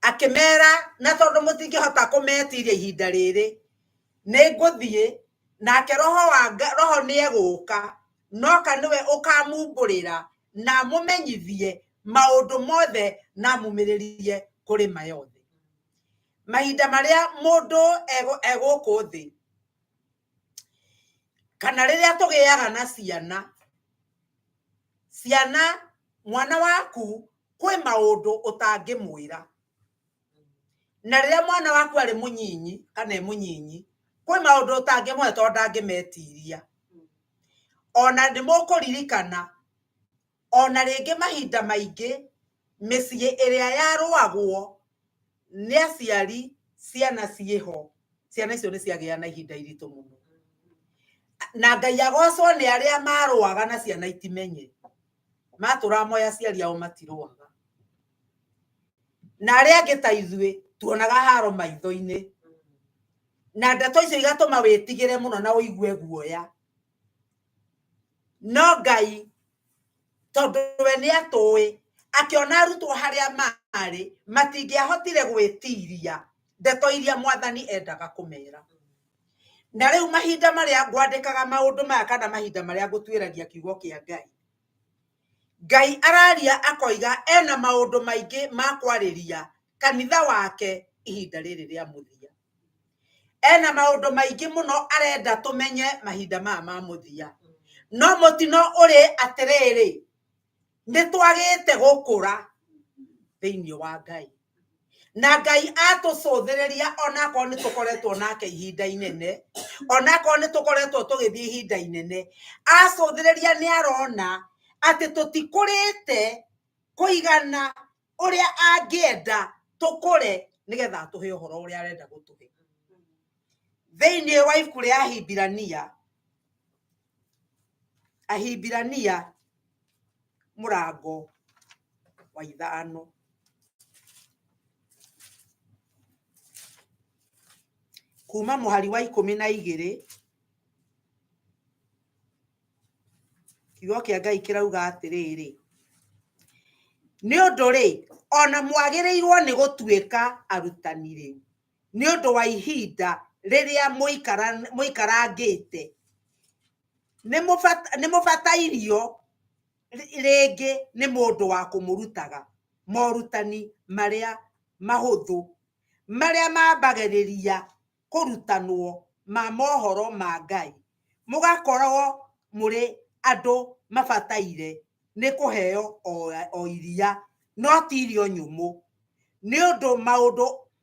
Akĩmera, na tondũ mũtingĩhota kũmetiria ihinda rĩrĩ, nĩ ngũthiĩ, nake roho wa roho nĩegũka, noka nĩwe ũkamumbũrĩra na amũmenyithie maũndũ mothe na amumĩrĩrie kũrĩ ma yothe. Mahinda marĩa mũndũ egũkũ thĩ, kana rĩrĩa tũgĩaga na ciana, ciana mwana waku kwĩ maũndũ ũtangĩmwĩra. Na rĩrĩa mwana waku arĩ mũnyinyi kana e mũnyinyi, kwĩ maũndũ ũtangĩmũhe tondũ ndangĩmetiria. Ona nĩ mũkũririkana, ona rĩngĩ mahinda maingĩ mĩciĩ ĩrĩa yarũagwo Nĩ aciari ciana ciĩho, ciana icio nĩ ciagĩa na ihinda iritũ mũno. Na Ngai agocwo nĩ arĩa marũaga na ciana itimenye. Matũraga moĩ aciari ao matirũaga. Na arĩa angĩ ta ithuĩ tuonaga haro maitho-inĩ. Na ndeto icio igatũma wĩtigĩre mũno na ũigue guoya. No Ngai tondũ we nĩ atũĩ, akĩona arutwo harĩa marĩ matingĩahotire gwĩtiria ndeto iria Mwathani endaga kũmera. Na rĩu mahinda marĩa ngwandĩkaga maũndũ maya kana mahinda marĩa ngũtuĩragia kiugo kĩa Ngai, Ngai araria akoiga ena maũndũ maingĩ ma kwarĩria kanitha wake ihinda rĩrĩ rĩa mũthia. Ena maũndũ maingĩ mũno arenda tũmenye mahinda maya ma mũthia. No mũtino ũrĩ atĩrĩrĩ, nĩ twagĩte gũkũra thĩinĩ wa Ngai. Na Ngai atũcũthĩrĩria onakorwo nĩ tũkoretwo nake ihinda inene, onakorwo nĩ tũkoretwo tũgĩthiĩ ihinda inene, acũthĩrĩria nĩ arona atĩ tũtikũrĩte kũigana ũrĩa angĩenda tũkũre nĩgetha atũhe ũhoro ũrĩa arenda gũtũhe. Thĩinĩ wa ibuku rĩa Ahibirania, Ahibirania mũrango wa 5. Kuma mũhari wa 12, kiugo kĩa Ngai kĩrauga atĩrĩrĩ, nĩ ũndũ rĩ, ona mwagĩrĩirwo nĩ gũtuĩka arutani rĩu, nĩ ũndũ wa ihinda rĩrĩa mũikarangĩte, nĩ mũbatairio rĩngĩ nĩ mũndũ wa kũmũrutaga morutani marĩa mahũthũ, marĩa mambagĩrĩria kũrutanwo ma mohoro ma Ngai, mũgakorwo mũrĩ andũ mabataire nĩ kũheo o iria, no ti irio nyũmũ. Nĩ ũndũ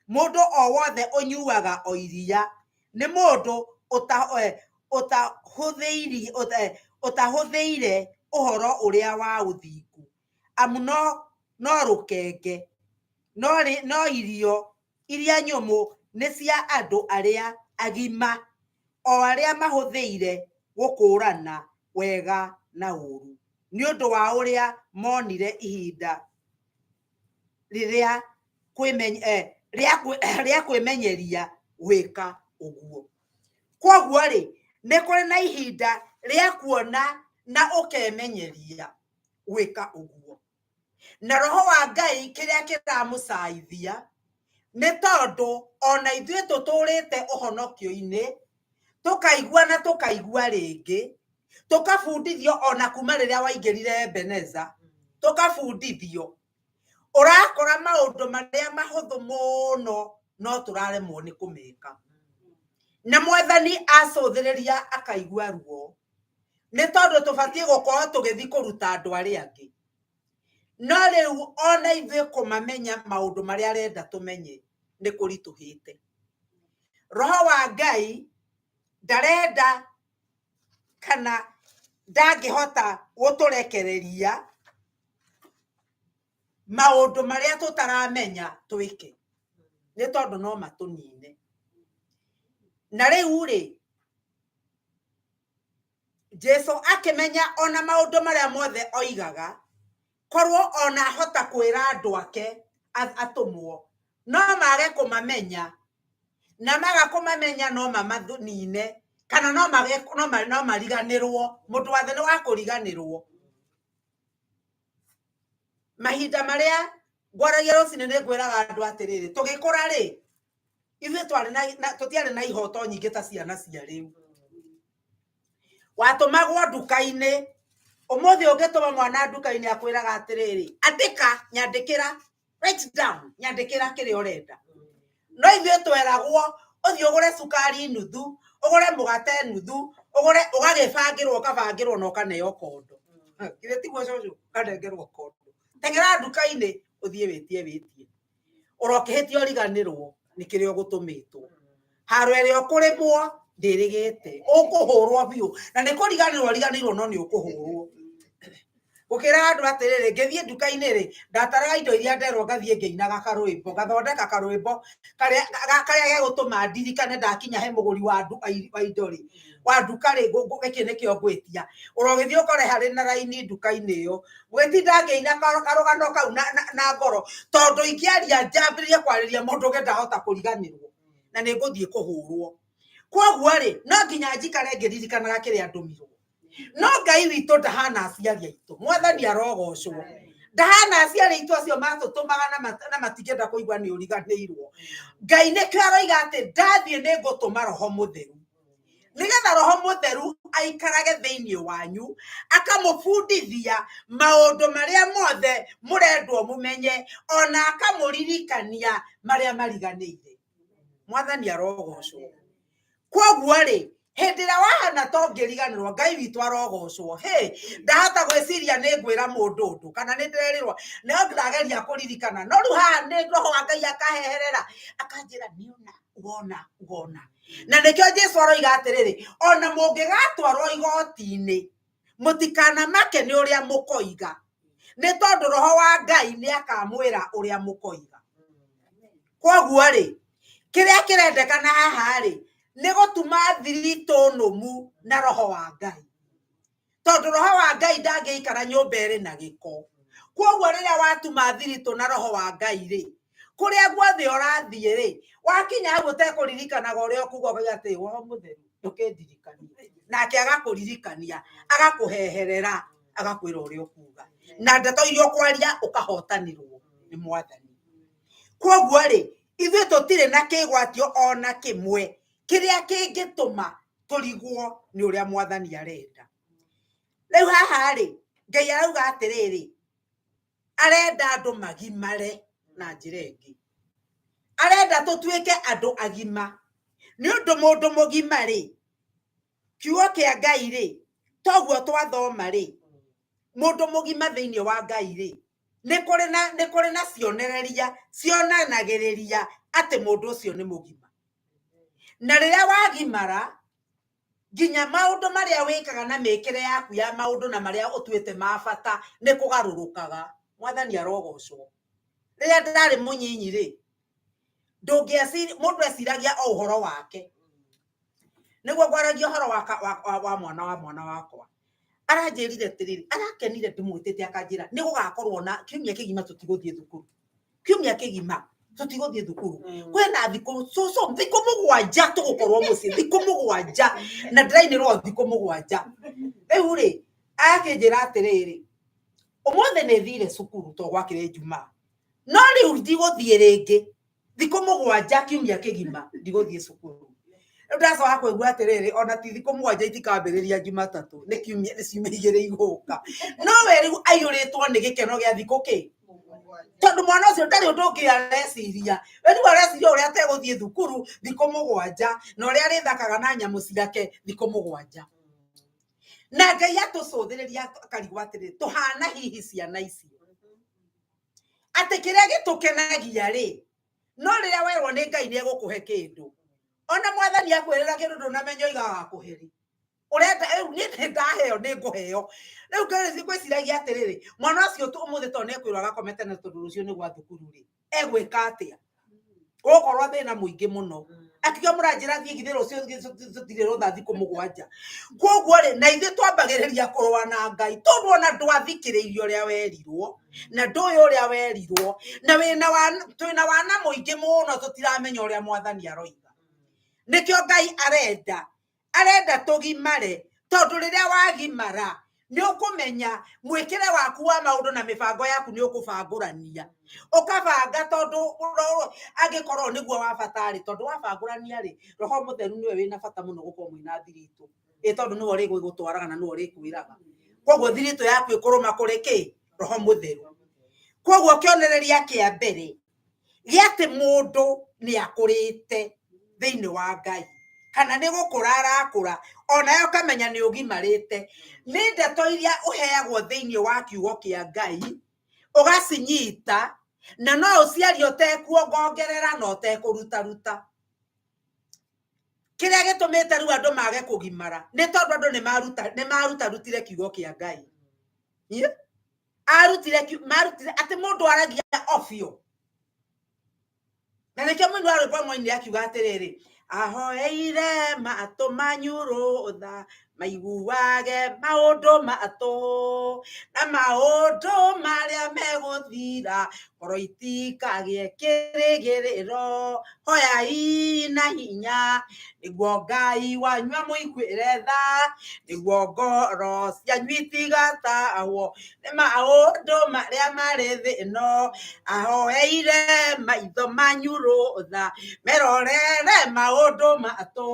mũndũ o wothe ũnyuaga o iria nĩ mũndũ ũtahũthĩire ũhoro ũrĩa wa ũthingu, amu no rũkenge, no irio iria nyũmũ nĩ cia andũ arĩa agima, o arĩa mahũthĩire gũkũũrana wega na ũũru, nĩ ũndũ wa ũrĩa monire ihinda rĩrĩa rĩa kwĩmenyeria gwĩka ũguo. Kwoguo rĩ, nĩ kũrĩ na ihinda rĩa kuona na ũkemenyeria gwĩka ũguo. Na roho wa Ngai kĩrĩa kĩramũcaithia nĩ tondũ ona ithuĩ tũtũrĩte ũhonokio-inĩ, tũkaigua na tũkaigua rĩngĩ, tũkabundithio ona kuma rĩrĩa waingĩrire Ebeneza, tũkabundithio. Ũrakora maũndũ marĩa mahũthũ mũno no tũraremwo nĩ kũmeka. Na Mwathani acũthĩrĩria akaigua ruo, nĩ tondũ tũbatiĩ gũkorwo tũgĩthiĩ kũruta andũ arĩa angĩ. No rĩu ona ithuĩ kũmamenya maũndũ marĩa arenda tũmenye nĩ kũritũhĩte. Roho wa Ngai ndarenda kana ndangĩhota gũtũrekereria maũndũ marĩa tũtaramenya twĩke, nĩ tondũ no matũnine. Na rĩu rĩ, Jesu akĩmenya ona maũndũ marĩa mothe oigaga, korwo ona ahota kwĩra andũ ake atũmwo, no mage kũmamenya, na maga kũmamenya no mamanine, kana no mage, no mariganĩrwo. Mũndũ wa thĩ nĩ wa kũriganĩrwo. Mahinda marĩa ngwaragia rũcinĩ nĩ ngwĩraga andũ atĩrĩrĩ, tũgĩkũra rĩ, ithuĩ twarĩ na tũtiarĩ na ihoto nyingĩ ta ciana cia rĩu. Watũmagwo nduka-inĩ, ũmũthĩ ũngĩtũma mwana nduka-inĩ akwĩraga atĩrĩrĩ, andĩka, nyandĩkĩra, write down, nyandĩkĩra kĩrĩa ũrenda. No ithuĩ tweragwo ũthiĩ ũgũre cukari nuthu, ũgũre mũgate nuthu, ũgũre, ũgagĩbangĩrwo, ũkabangĩrwo na ũkaneo kondo. Githĩ tiguo cũcũ? Ũkanengerwo kondo. Teng'era nduka-inĩ ũthiĩ wĩtie wĩtie. Ũrokĩhĩtia ũriganĩrwo nĩ kĩrĩa ũgũtũmĩtwo. Haro ĩrĩa ũkũrĩmwo ndĩrĩgĩte, ũkũhũrwo biũ. Na nĩ kũriganĩrwo ũriganĩirwo no nĩ ũkũhũrwo. Gũkĩra andũ atĩrĩrĩ, ngĩthiĩ nduka-inĩ rĩ, ndataraga indo iria nderwo, ngathiĩ ngĩinaga karwĩmbo, ngathondeka karwĩmbo karĩa karĩa gegũtũma ndirikane ndakinya he mũgũri wa wa indo rĩ, wa nduka rĩ, gĩkĩ nĩkĩo ngwĩtia. Ũrogĩthiĩ ũkore harĩ na raini nduka-inĩ ĩyo, ngwĩtinda ngĩina karũgano kau na ngoro, tondũ ingĩaria njambĩrĩrie kwarĩria mũndũ ũngĩ ndahota kũriganĩrwo na nĩ ngũthiĩ kũhũrwo. Koguo rĩ, no nginya njikare ngĩririkanaga kĩrĩa ndũmirwo. No Ngai witũ ndahana aciari aitũ, Mwathani arogocwo. Ndahana aciari aitũ acio matũtũmaga na matingĩenda kũigua nĩ ũriganĩirwo. Ngai nĩkĩo aroiga atĩ ndathiĩ nĩ ngũtũma Roho Mũtheru, nĩgetha Roho Mũtheru aikarage thĩinĩ wanyu, akamũbundithia maũndũ marĩa mothe mũrendwo mũmenye, ona akamũririkania marĩa mariganĩire. Mwathani arogocwo. Koguo rĩ, hĩndĩ ĩrĩa wahana ta ũngĩriganĩrwo, Ngai witũ arogocwo. Hĩ, ndahota gwĩciria nĩ ngwĩra mũndũ ũndũ kana nĩ ndĩrerirwo, no ndĩrageria kũririkana, no rĩu haha nĩ Roho wa Ngai akaheherera akanjĩra nĩona wona wona. Na nĩkĩo Jesu aroiga atĩrĩrĩ, ona mũngĩgatwarwo igoti-inĩ mũtikanamake nĩ ũrĩa mũkoiga, nĩ tondũ Roho wa Ngai nĩ akamwĩra ũrĩa mũkoiga. Koguo rĩ, kĩrĩa kĩrendekana haha rĩ, nĩ gũtuma thiritũ nũmu na Roho wa Ngai, tondũ Roho wa Ngai ndangĩikara nyũmba ĩrĩ na gĩko. Koguo rĩrĩa watuma thiritũ na Roho wa Ngai rĩ, kũrĩa guothe ũrathiĩ rĩ, wakinya hau ũtekũririkanaga ũrĩa ũkuga, ũkauga atĩ Roho Mũtheru ndũkĩndirikanie, nake agakũririkania, agakũheherera, agakwĩra ũrĩa ũkuga, na ndeto iria ũkwaria ũkahotanĩrwo nĩ Mwathani. Koguo rĩ, ithuĩ tũtirĩ na kĩgwatio ona kĩmwe kĩrĩa kĩngĩtũma tũrigwo nĩ ũrĩa Mwathani arenda. Rĩu haha rĩ, Ngai arauga atĩrĩrĩ, arenda andũ magimare na njĩra ĩngĩ, arenda tũtuĩke andũ agima. Nĩ ũndũ mũndũ mũgima rĩ, kiugo kĩa Ngai rĩ, toguo twathoma rĩ, mũndũ mũgima thĩinĩ wa Ngai rĩ, nĩ kũrĩ na nĩ kũrĩ na cionereria cionanagĩrĩria atĩ mũndũ ũcio nĩ mũgima. Na rĩrĩa wagimara, nginya maũndũ marĩa wĩkaga na mĩkĩre yaku ya maũndũ na marĩa ũtuĩte ma bata nĩ kũgarũrũkaga. Mwathani arogocwo. Rĩrĩa ndarĩ mũnyinyi rĩ, ndũngĩeciri, mũndũ eciragia o ũhoro wake. Nĩguo ngwaragia ũhoro wa mwana wa mwana wakwa. Aranjĩrire atĩrĩrĩ, arakenire ndĩmwĩtĩte akanjĩra nĩ gũgakorwo na kiumia kĩgima tũtigũthiĩ thukuru. Kiumia kĩgima tũtigũthiĩ thukuru. Kwĩna thikũ cũcũ thikũ 7 tũgũkorwo mũciĩ, thikũ 7, na ndĩrainĩrwo thikũ 7. Rĩu rĩ, akĩnjĩra atĩrĩrĩ, ũmũthĩ nĩ thire cukuru to gwakĩrĩ Njumaa, no rĩu ndigũthiĩ rĩngĩ thikũ 7 kiumia kĩgima ndigũthiĩ cukuru. Rĩu ndacoka kũigua atĩrĩrĩ, ona ti thikũ 7 itikambĩrĩria Jumatatũ, nĩ kiumia, nĩ ciumia 2 igũka. No we rĩu aiyũrĩtwo nĩ gĩkeno gĩa thikũ kĩ, tondũ mwana ũcio ndarĩ ũndũ ũngĩ areciria. We rĩu areciria ũrĩa ategũthiĩ thukuru thikũ 7, na ũrĩa arĩthakaga na nyamũ ciake thikũ 7. Na Ngai atũcũthĩrĩria akarigwo atĩrĩrĩ, tũhana hihi ciana icio atĩ kĩrĩa gĩtũkenagia rĩ, no rĩrĩa werwo nĩ Ngai nĩ egũkũhe kĩndũ, ona Mwathani akwĩrĩra kĩndũ ndũnamenya oiga agakũhe rĩ. Ũrenda rĩu niĩ nĩ ndaheo, nĩ ngũheo. Rĩu ngwĩciragia atĩrĩrĩ, mwana ũcio ũmũthĩ tondũ nĩ ekwĩrwo agakome tene tondũ rũciũ nĩ gwa thukuru rĩ, egwĩka atĩa? Gũgũkorwo thĩna mũingĩ mũno. Akĩo mũranjĩra thiĩ githĩ rũciũ tũtirĩ rũtha thikũ 7. Koguo rĩ, na ithuĩ twambagĩrĩria kũrũa na Ngai, tondũ ona ndwathikĩrĩirie ũrĩa werirwo, na ndũĩ ũrĩa werirwo, na twĩna wana mũingĩ mũno, tũtiramenya ũrĩa Mwathani aroiga. Nĩkĩo Ngai arenda tũgimare, tondũ rĩrĩa wagimara nĩ ũkũmenya mwĩkĩre waku wa maũndũ na mĩbango yaku nĩ ũkũbangũrania. Ũkabanga tondũ angĩkorwo nĩguo wa bata rĩ, tondũ wabangũrania rĩ, Roho Mũtheru nĩwe wĩna bata mũno gũkorwo mwĩna thiritũ. Ĩ tondũ nĩwe ũrĩgũtwaraga na nĩwe ũrĩkwĩraga. Koguo thiritũ yaku ĩkũrũma kũrĩ kĩ? Roho Mũtheru. Koguo kĩonereria kĩa mbere gĩa atĩ mũndũ nĩ akũrĩte thĩinĩ wa Ngai, kana nĩ gũkũra arakũra, onawe ũkamenya nĩ ũgimarĩte, nĩ ndeto iria ũheagwo thĩinĩ wa kiugo kĩa Ngai, ũgacinyita, na no ũciarie ũtekuongongerera na ũtekũrutaruta. Kĩrĩa gĩtũmĩte rĩu andũ mage kũgimara nĩ tondũ andũ nĩ marutarutire kiugo kĩa Ngai. Arutire marutire atĩ mũndũ aragia o biũ. Na nĩkĩo mũini wa rwĩmbo mwainire akiuga atĩrĩrĩ, ahoeire matũ manyu rũtha maiguage maũndũ matũ na maũndũ marĩa megũthira ngoro itikagĩe kĩrĩgĩrĩro. Hoyai na hinya nĩguo Ngai wanyu amũiguĩre tha, nĩguo ngoro cianyu itigatahwo nĩ maũndũ marĩa marĩ thĩ ĩno. Ahoeire maitho manyu rũtha merorere maũndũ matũ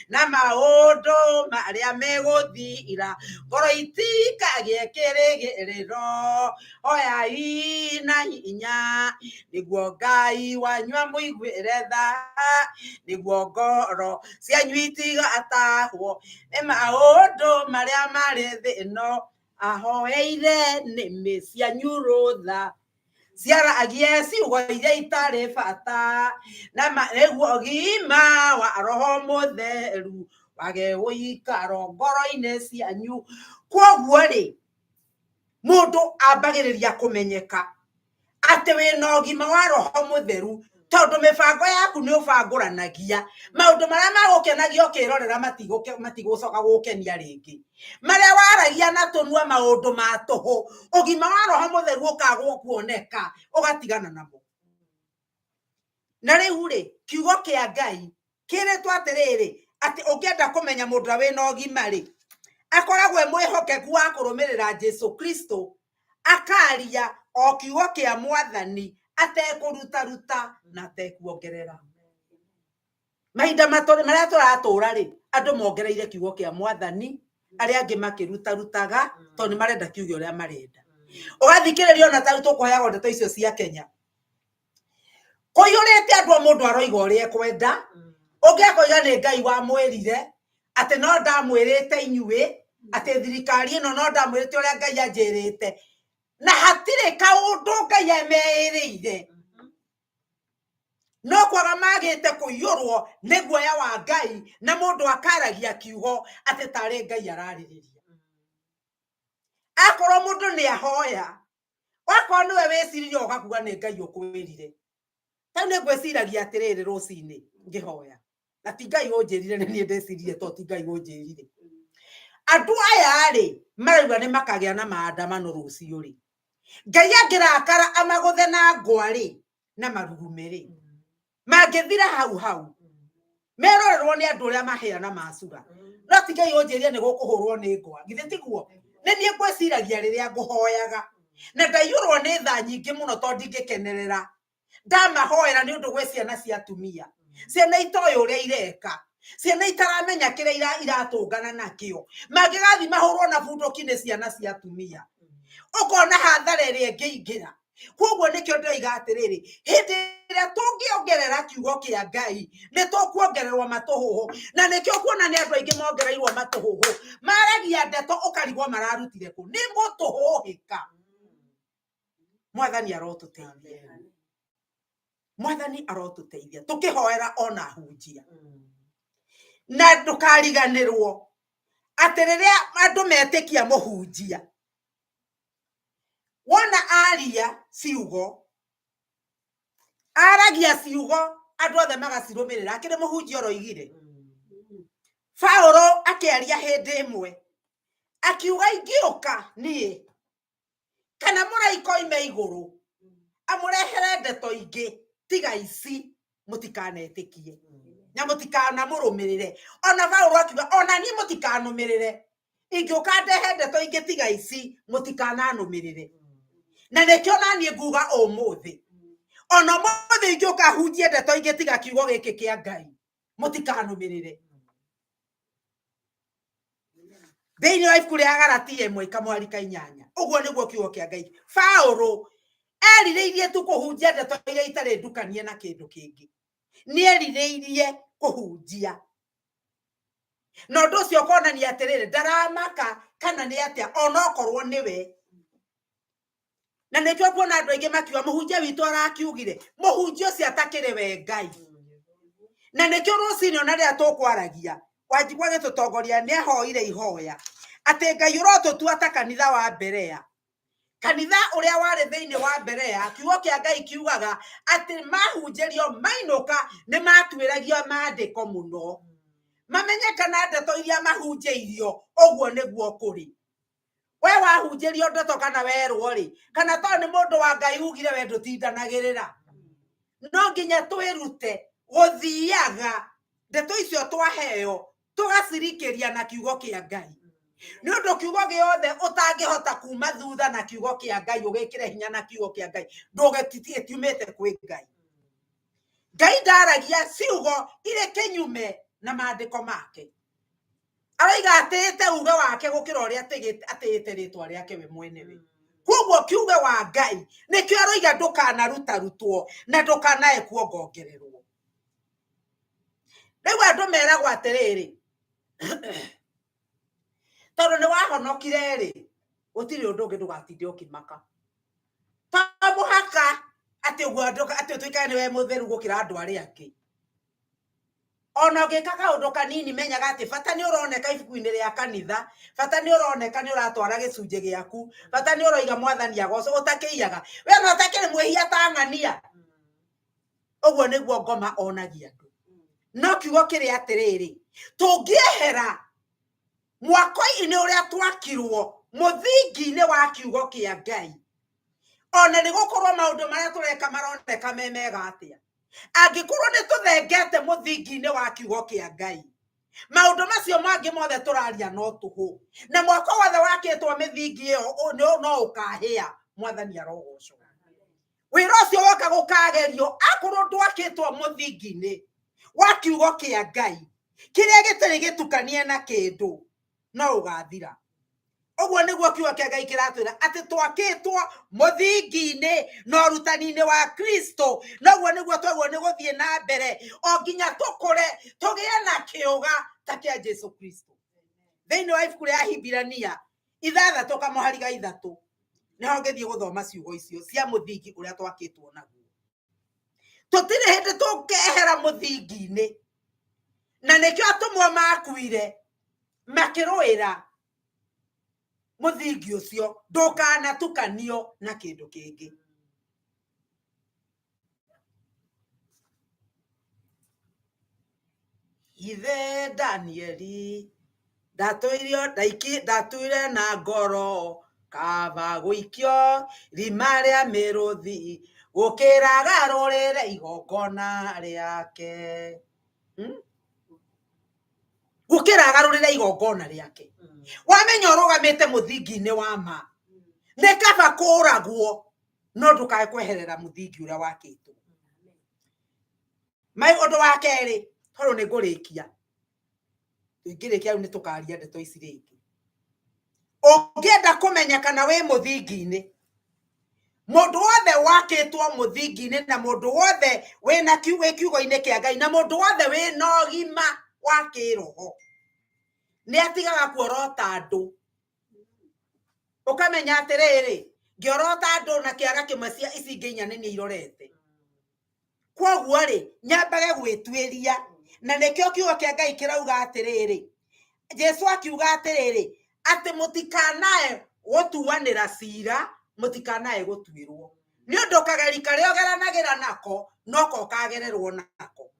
na maũndũ marĩa megũthira ngoro itikagĩe kĩrĩgĩrĩro. Hoyai na hinya nĩguo Ngai wanyu amũiguĩre tha, nĩguo ngoro cianyu itigatahwo nĩ maũndũ marĩa marĩ thĩ ĩno. Ahoeire nĩmĩ cianyu rũtha ciaragie ciugo iria itarĩ bata, na nĩguo ũgima wa Roho Mũtheru wage ũikaro ngoro-inĩ cianyu. Kwoguo rĩ, mũndũ ambagĩrĩria kũmenyeka atĩ wĩna ũgima wa Roho Mũtheru, tondũ mĩbango yaku nĩ ũbangũranagia. Maũndũ marĩa magũkenagia ũkĩrorera matigũcoka gũgũkenia rĩngĩ. Marĩa waragia na tũnua maũndũ ma tũhũ, ũgima wa Roho Mũtheru ũkagwo kuoneka, ũgatigana namo. Na rĩu rĩ, kiugo kĩa Ngai kĩrĩtwo atĩrĩrĩ, atĩ ũngĩenda kũmenya mũndũ ũrĩa wĩna ũgima rĩ, akoragwo e mwĩhokeku wa kũrũmĩrĩra Jesu Kristo, akaria o kiugo kĩa Mwathani atekũrutaruta na atekuongerera. Mahinda marĩa tũratũra rĩ, andũ mongereire kiugo kĩa Mwathani, arĩa angĩ makĩrutarutaga tondũ nĩ marenda kiuge ũrĩa marenda. Ũgathikĩrĩria ona ta rĩu tũkũheagwo ndeto icio cia Kenya, kũiyũrĩte andũ o mũndũ aroiga ũrĩa ekwenda. Ũngĩ akoiga nĩ Ngai wamwĩrire atĩ no ndamwĩrĩte inyuĩ atĩ thirikari ĩno no ndamwĩrĩte ũrĩa Ngai anjĩrĩte, na hatirĩ kaũndũ Ngai ameĩrĩire. No kwaga magĩte kũiyũrwo nĩ guoya wa Ngai, na mũndũ akaragia kiugo atĩ tarĩ Ngai ararĩrĩria. Akorwo mũndũ nĩ ahoya, wakorwo nĩwe wĩciririe ũgakuga nĩ Ngai ũkwĩrire. Rĩu nĩ ngwĩciragia atĩrĩrĩ rũcinĩ ngĩhoya, na ti Ngai ũnjĩrire, nĩ niĩ ndĩciririe to ti Ngai ũnjĩrire. Andũ aya rĩ marauga nĩ makagĩa na maandamano rũciũ rĩ, Ngai angĩrakara amagũthe na ngwa rĩ na marurumĩ rĩ, mangĩthira hau hau merorerwo nĩ andũ ũrĩa maheana macura. No ti Ngai ũnjĩrire nĩ gũkũhũrwo nĩ ngwa, githĩ tiguo? Nĩ niĩ ngwĩciragia rĩrĩa ngũhoyaga, na ndaiyũrwo nĩ tha nyingĩ mũno tondũ ndingĩkenerera ndamahoera nĩ ũndũ gwĩ ciana cia atumia, ciana itoĩ ũrĩa ireka, ciana itaramenya kĩrĩa iratũngana nakĩo, mangĩgathiĩ mahũrwo na bunduki nĩ ciana cia atumia, ũkona hathara ĩrĩa ĩngĩingĩra. Koguo nĩkĩo ndĩroiga atĩrĩrĩ, hĩndĩ ĩrĩa tũngĩongerera kiugo kĩa Ngai nĩ tũkuongererwo matũhũhũ, na nĩkĩo kuona nĩ andũ aingĩ mongereirwo matũhũhũ, maragia ndeto ũkarigwo mararutire kũ, nĩ gũtũhũhĩka. Mwathani arotũteithia, Mwathani arotũteithia tũkĩhoera ona hunjia. Na ndũkariganĩrwo atĩ rĩrĩa andũ metĩkia mũhunjia, wona aria ciugo, aragia ciugo andũ othe magacirũmĩrĩra. Akĩrĩ mũhunjia ũroigire. Paũlũ akĩaria hĩndĩ ĩmwe akiuga, ingĩũka niĩ kana mũraika oime igũrũ amũrehere ndeto ingĩ tiga ici, mũtikanetĩkie na mũtikanamũrũmĩrĩre. Ona Paũlũ akiuga, ona niĩ mũtikanũmĩrĩre, ingĩũka ndehe ndeto ingĩ tiga ici, mũtikananũmĩrĩre. Na nĩkĩo naniĩ nguga ũmũthĩ, ona ũmũthĩ ingĩũka hunjie ndeto ingĩ tiga kiugo gĩkĩ kĩa Ngai, mũtikanũmĩrĩre. Thĩinĩ wa ibuku rĩa Galatia ĩmwe ikamwari ka inyanya, ũguo nĩguo kiugo kĩa Ngai. Paũlũ erirĩirie tu kũhunjia ndeto iria itarĩ ndukanie na kĩndũ kĩngĩ, nĩ erirĩirie kũhunjia. Na ũndũ ũcio ũkonania atĩrĩrĩ, ndaramaka kana nĩ atĩa onokorwo nĩwe. Na nĩkĩo kuona andũ aingĩ makiuga mũhunjia witũ arakiugire, mũhunjia ũcio atakĩrĩ we Ngai. Na nĩkĩo rũcinĩ ona rĩrĩa tũkwaragia, Wanjikũ agĩtũtongoria nĩ ahoire ihoya atĩ Ngai ũrotũtua ta kanitha wa Berea. Kanitha ũrĩa warĩ thĩinĩ wa Berea, kiugo kĩa Ngai kiugaga atĩ mahunjĩrio mainũka nĩ matuĩragio maandĩko mũno, mamenye kana ndeto iria mahunjĩirio ũguo nĩguo kũrĩ. We wahunjĩrio ndeto kana werwo rĩ, kana tondũ nĩ mũndũ wa Ngai ugire we ndũtindanagĩrĩra. No nginya twĩrute gũthiaga ndeto icio twaheo tũgacirikĩria na kiugo kĩa Ngai. Nĩ ũndũ kiugo gĩothe ũtangĩhota kuma thutha na kiugo kĩa Ngai, ũgĩkĩre hinya na kiugo kĩa Ngai, ndũgĩtiumĩte kwĩ Ngai. Ngai ndaragia ciugo irĩ kĩnyume na maandĩko make. Aroiga atĩĩte uge wake gũkĩra ũrĩa atĩĩte rĩtwa rĩake we mwenewe. Koguo kiuge wa Ngai nĩkĩo aroiga ndũkanarutarutwo na ndũkanae kuongongererwo. Rĩu andũ meragwo atĩrĩrĩ, tondũ nĩ wahonokire rĩ, gũtirĩ ũndũ ũngĩ, ndũgatinde ũkĩmaka. To mũhaka atĩ ũguo andũ atĩ ũtuĩkage nĩwe mũtheru gũkĩra andũ arĩa angĩ. Ona ũngĩka kaũndũ kanini, menyaga atĩ bata nĩ ũroneka ibuku-inĩ rĩa kanitha, bata nĩ ũroneka nĩ ũratwara gĩcunjĩ gĩaku, bata nĩ ũroiga mwathani agocwo, ũtakĩiyaga. We ona ũtakĩrĩ mwĩhia ta ng'ania. Ũguo nĩguo ngoma onagia andũ. No kiugo kĩrĩ atĩrĩrĩ, tũngĩehera mwako-inĩ ũrĩa twakirwo mũthingi-inĩ wa kiugo kĩa Ngai, ona nĩ gũkorwo maũndũ marĩa tũreka maroneka me mega atĩa, angĩkorwo nĩ tũthengete mũthingi-inĩ wa kiugo kĩa Ngai, maũndũ macio mangĩ mothe tũraria no tũhũ, na mwako wothe wakĩtwo mĩthingi ĩyo no ũkahĩa. Mwathani arogocwo. Wĩra ũcio woka gũkagerio akorwo ndwakĩtwo mũthingi-inĩ wa kiugo kĩa Ngai kĩrĩa gĩtarĩ gĩtukanie na kĩndũ, no ũgathira. Ũguo nĩguo kiugo kĩa Ngai kĩratwĩra atĩ twakĩtwo mũthingi-inĩ na ũrutani-inĩ wa Kristo. Noguo nĩguo twaguo nĩ gũthiĩ na mbere o nginya tũkũre tũgĩe na kĩũga ta kĩa Jesu Kristo. Thĩinĩ wa ibuku rĩa Ahibirania 6 kamũhari ga 3 nĩho ngĩthiĩ gũthoma ciugo icio cia mũthingi ũrĩa twakĩtwo naguo. Tũtirĩ hĩndĩ tũngehera mũthingi-inĩ, na nĩkĩo atũmwo makuire makĩrũĩra mũthingi ũcio, ndũkanatukanio na kĩndũ kĩngĩ. Ithe Danieli ndatũirio ndaiki ndatuire na ngoro kaba gũikio rima rĩa mĩrũthi gũkĩra garũrĩre igongona rĩake. Gũkĩra agarũrĩre igongona rĩake. Wamenya ũrũgamĩte mũthingi-inĩ wa ma, nĩ kaba kũragwo no ndũkae kweherera mũthingi ũrĩa wakĩtwo. Mai ũndũ wa kerĩ, tondũ nĩ ngũrĩkia, ingĩrĩkia rĩu nĩ tũkaria ndeto ici rĩngĩ. Ũngĩenda kũmenya kana wĩ mũthingi-inĩ, mũndũ wothe wakĩtwo mũthingi-inĩ na mũndũ wothe wĩna wĩ kiugo-inĩ kĩa Ngai na mũndũ wothe wĩna ũgima wa kĩroho nĩ atigaga kuorota andũ. Ũkamenya atĩrĩrĩ, ngĩorota andũ na kĩara kĩmwe cia ici ingĩ inya nĩ niĩ irorete. Kwoguo rĩ, nyambage gwĩtuĩria, na nĩkĩo kiugo kĩa Ngai kĩrauga atĩrĩrĩ, Jesu akiuga atĩrĩrĩ, atĩ mũtikanae gũtuanĩra cira, mũtikanae gũtuĩrwo. Nĩ ũndũ kageri karĩa ũgeranagĩra nako, noko ũkagererwo nako.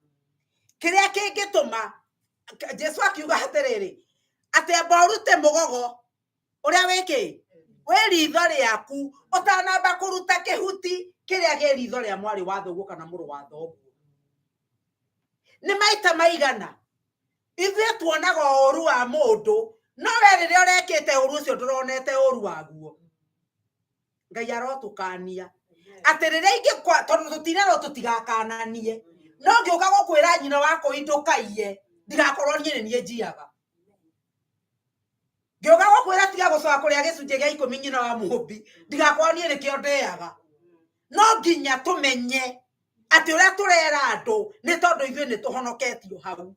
Kĩrĩa kĩngĩtũma, Jesu akiuga atĩrĩrĩ, atĩ amba ũrute mũgogo ũrĩa wĩ kĩ? Wĩ ritho rĩaku, ũtanamba kũruta kĩhuti kĩrĩa kĩ ritho rĩa mwarĩ wa thoguo kana mũrũ wa thoguo. Nĩ maita maigana ithuĩ tuonaga ũru wa mũndũ, no we rĩrĩa ũrekĩte ũru ũcio ndũronete ũru waguo. Ngai arotũkania atĩ rĩrĩa ingĩkwa, tondũ tũtirerwo tũtigakananie, no ngĩũka gũkwĩra nyina wa kũindũkaiye, ndigakorwo niĩ nĩ niĩ njiyaga. Ngĩũka gũkwĩra tiga gũcoka kũrĩa gĩcunjĩ gĩa 10 nyina wa mũmbi, ndigakorwo niĩ nĩkĩo ndĩaga. No nginya tũmenye atĩ ũrĩa tũrera andũ nĩ tondũ ithuĩ nĩ tũhonoketio hau.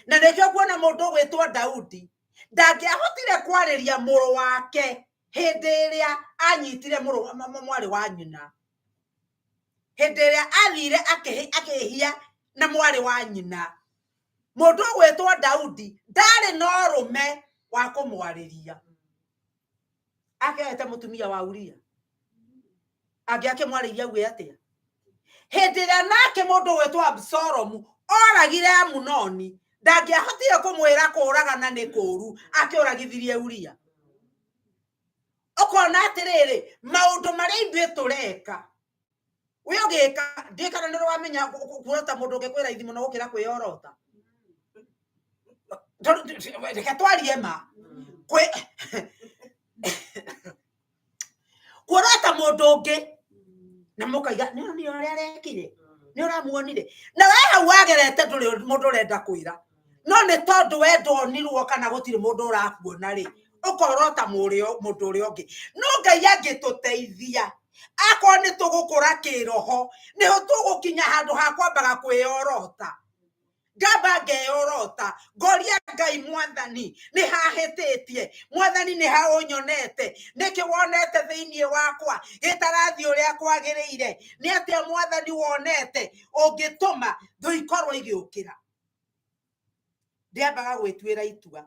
Na nĩkĩo kuona mũndũ ũgwĩtwo Daudi ndangĩahotire kwarĩria mũrũ wake hĩndĩ ĩrĩa anyitire mwarĩ wa nyina, hĩndĩ ĩrĩa athire akĩhia na mwarĩ wa nyina. Mũndũ ũgwĩtwo Daudi ndarĩ na ũrũme wa kũmwarĩria. Akĩoete mũtumia wa Uria angĩakĩmwarĩirie auge atĩa? Hĩndĩ ĩrĩa nake mũndũ ũgwĩtwo Absalomu oragire Amunoni, ndangĩahotire kũmwĩra kũũragana nĩ kũũru, akĩũragithirie Uria. Ũkona atĩrĩrĩ, maũndũ marĩa ithuĩ tũreka, we ũgĩka, ndiũĩ kana nĩ ũramenya kuorota mũndũ ũngĩ kwĩ raithi mũno gũkĩra kwĩyorota. Reke twarie ma. Kwĩ kuorota mũndũ ũngĩ na mũkaiga nĩ ũronire ũrĩa arekire, nĩ ũramuonire, na we hau wagerete ndũrĩ mũndũ ũrenda kwĩra, no nĩ tondũ we ndonirwo kana gũtirĩ mũndũ ũrakuona rĩ, ũkorota mũndũ ũrĩa ũngĩ. No Ngai angĩtũteithia, akorwo nĩ tũgũkũra kĩroho, nĩho tũgũkinya handũ ha kwambaga kwĩyorota. Ngamba ngeyorota, ngoria Ngai, Mwathani nĩ hahĩtĩtie, Mwathani nĩ ha ũnyonete, nĩkĩ wonete thĩinĩ wakwa gĩtarathiĩ ũrĩa kwagĩrĩire, nĩ atĩa Mwathani wonete ũngĩtũma thũ ikorwo igĩũkĩra. Ndĩambaga gwĩtuĩra itua,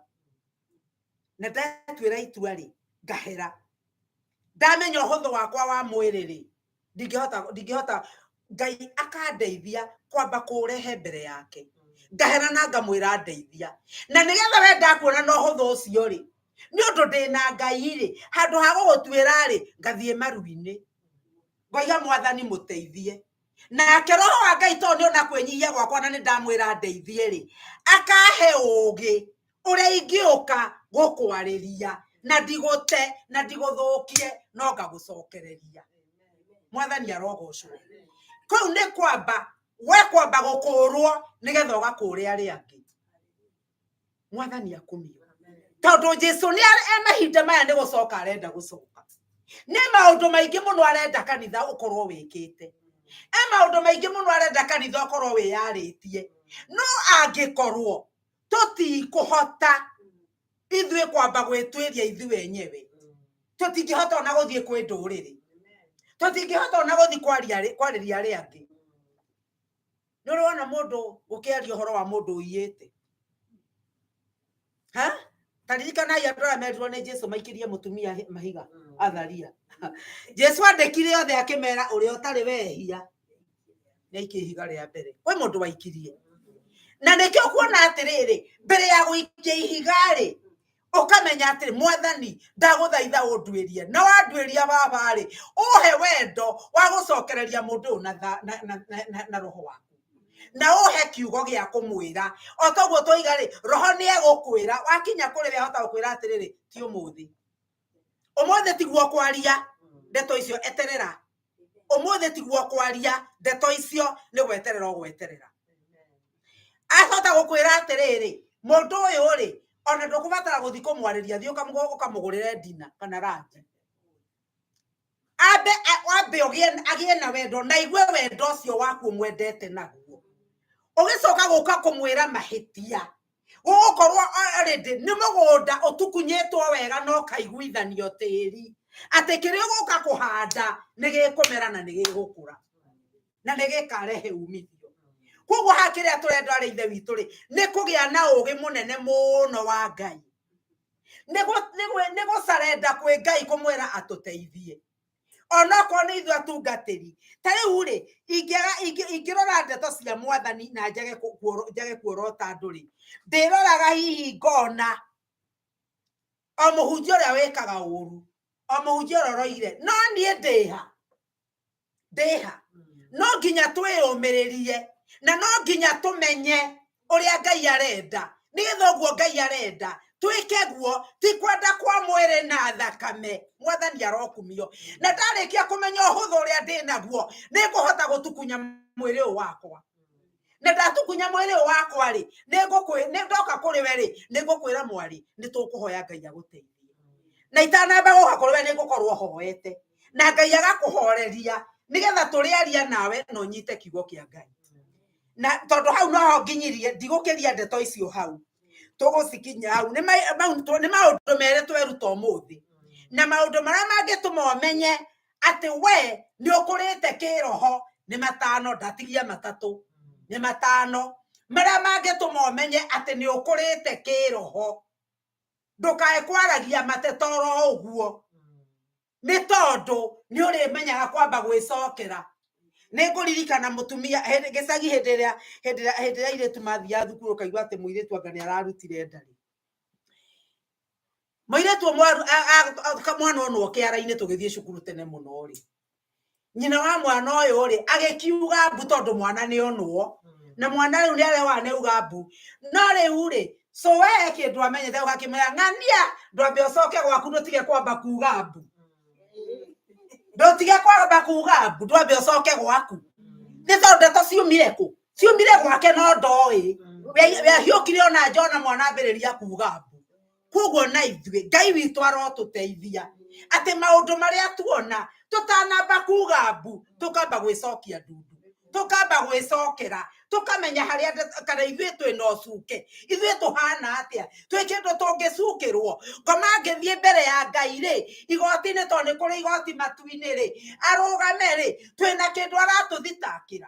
na ndatuĩra itua rĩ, ngahera. Ndamenya ũhũthũ wakwa wa mwĩrĩ rĩ, ndingĩhota, Ngai akandeithia kwamba kũũrehe mbere yake, ngahera na ngamwĩra ndeithia, na nĩgetha we ndakuona na ũhũthũ ũcio rĩ, nĩ ũndũ ndĩna Ngai rĩ, handũ ha gũgũtuĩra rĩ, ngathiĩ maru-inĩ ngoiga Mwathani mũteithie. Nake roho wa Ngai tondũ nĩ ona kwĩnyihia gwakwa na nĩ ndamwĩra ndeithie rĩ, akahe ũũgĩ ũrĩa ingĩũka gũkwarĩria na ndigũte na ndigũthũkie, no ngagũcokereria. Mwathani arogocwo. Kũu nĩ kwamba we kwamba gũkũrwo nĩgetha ũgakũre arĩa angĩ. Mwathani akumio, tondũ Jesu nĩ e mahinda maya nĩ gũcoka arenda gũcoka. Nĩ maũndũ maingĩ mũno arenda kanitha ũkorwo wĩkĩte, e maũndũ maingĩ mũno arenda kanitha ũkorwo wĩyarĩtie, no angĩkorwo tũtikũhota ithuĩ kwamba gwĩtuĩria ithuĩ enyewe, tũtingĩhota ona gũthiĩ kwĩ ndũrĩrĩ, tũtingĩhota ona gũthiĩ kwarĩria arĩa angĩ. Nĩ ũrĩ wona mũndũ ũkĩaria ũhoro wa mũndũ ũiyĩte? Ha? Ta ririkanai andũ arĩa merirwo nĩ Jesu maikĩrie mũtumia mahiga atharia. Jesu andĩkire othe akĩmera ũrĩa ũtarĩ wehia nĩ aikie ihiga rĩa mbere. Kwĩ mũndũ waikirie. Na nĩkĩo kuona atĩrĩrĩ, mbere ya gũikia ihiga rĩ, ũkamenya atĩ Mwathani ndagũthaitha ũnduĩrie, na wanduĩria baba rĩ, ũhe wendo wa gũcokereria mũndũ ũyũ na roho waku, na ũhe kiugo gĩa kũmwĩra. O toguo twoiga rĩ, roho nĩ egũkwĩra wakinya kũrĩ we, ahota gũkwĩra atĩrĩrĩ, ti ũmũthĩ, ũmũthĩ tiguo kwaria ndeto icio, eterera. Ũmũthĩ tiguo kwaria ndeto icio, nĩ gweterera ũgweterera. Ahota gũkwĩra atĩrĩrĩ, mũndũ ũyũ rĩ, ona ndũkũbatara gũthiĩ kũmwarĩria, thiĩ ũkamũgũrĩre ndina kana ranji, ambe ambe agĩe na wendo na aigue wendo ũcio waku ũmwendete naguo. Ũgĩcoka gũka kũmwĩra mahĩtia, gũgũkorwo already nĩ mũgũnda ũtukunyĩtwo wega na ũkaiguithanio tĩri, atĩ kĩrĩa ũgũka kũhanda nĩ gĩkũmera na nĩ gĩgũkũra na nĩ gĩkarehe umithio. Koguo haha kĩrĩa tũrenda arĩ ithe witũ rĩ, nĩ kũgĩa na ũgĩ mũnene mũno wa Ngai, nĩ gũcarenda kwĩ Ngai kũmwĩra atũteithie, onokorwo nĩ ithuĩ atungatĩri. Ta rĩu rĩ, ingĩrora ndeto cia Mwathani na njage kuorota andũ rĩ, ndĩroraga hihi ngona o mũhunjia ũrĩa wĩkaga ũru, o mũhunjia ũrĩa ũroigire, no niĩ ndĩha, ndĩha. No nginya twĩyũmĩrĩrie na no nginya tũmenye ũrĩa Ngai arenda, nĩgetha ũguo Ngai arenda twĩke guo, ti kwenda kwa mwĩrĩ na thakame. Mwathani arokumio. Na ndarĩkia kũmenya ũhũthũ ũrĩa ndĩ naguo, nĩngũhota gũtukunya mwĩrĩ ũyũ wakwa, na ndatukunya mwĩrĩ ũyũ wakwa rĩ, nĩ ndoka kũrĩ we rĩ, nĩngũkwĩra mwarĩ, nĩ tũkũhoya Ngai agũteithie, na itanamba gũka kũrĩ we nĩngũkorwo hoete na Ngai agakũhoreria, nĩgetha tũrĩaria nawe na ũnyite kiugo kĩa Ngai. Na tondũ hau noho nginyirie, ndigũkĩria ndeto icio hau, tũgũcikinyia hau. Nĩ maũndũ merĩ tweruta ũmũthĩ, na maũndũ marĩa mangĩtũma ũmenye atĩ we nĩ ũkũrĩte kĩroho nĩ matano, ndatigia matatũ, nĩ matano marĩa mangĩtũma ũmenye atĩ nĩ ũkũrĩte kĩroho. Ndũkae kwaragia mateta oro ũguo. Nĩ tondũ nĩ ũrĩmenyaga kwamba gwĩcokera. Nĩ ngũririkana mũtumia gĩcagi hĩndĩ ĩrĩa hĩndĩ ĩrĩa hĩndĩ ĩrĩa airĩtu mathiaga thukuru, ũkaigua atĩ mũirĩtu anga nĩ ararutire nda rĩ. Mũirĩtu ũmwe mwana onwo kĩara-inĩ tũgĩthiĩ cukuru tene mũno rĩ, nyina wa mwana ũyũ rĩ agĩkiuga mbu tondũ mwana nĩ onwo, na mwana rĩu nĩ arewa nĩ uga mbu. No rĩu rĩ, so we kĩndũ amenyete ũgakĩmwĩra ng'ania ndwambe ũcoke gwaku, ndũtige kwamba kuga mbu, ndũtige kwamba kuga mbu, ndwambe ũcoke gwaku. Nĩ tondũ ndeto ciumire kũ? Ciumire gwake, no ndoĩ wehiũkire ona njona mwana ambĩrĩria kuga mbu. Koguo na ithuĩ Ngai witũ arotũteithia atĩ maũndũ marĩa tuona tũtanamba kuga mbu, tũkamba gwĩcokia ndundu, tũkamba gwĩcokera, tũkamenya harĩa kana ithuĩ twĩna ũcuke, ithuĩ tũhana atĩa, twĩ kĩndũ tũngĩcukĩrwo. Ngoma angĩthiĩ mbere ya Ngai rĩ, igoti-inĩ, tondũ nĩ kũrĩ igoti matu-inĩ rĩ, arũgame rĩ, twĩna kĩndũ aratũthitakĩra?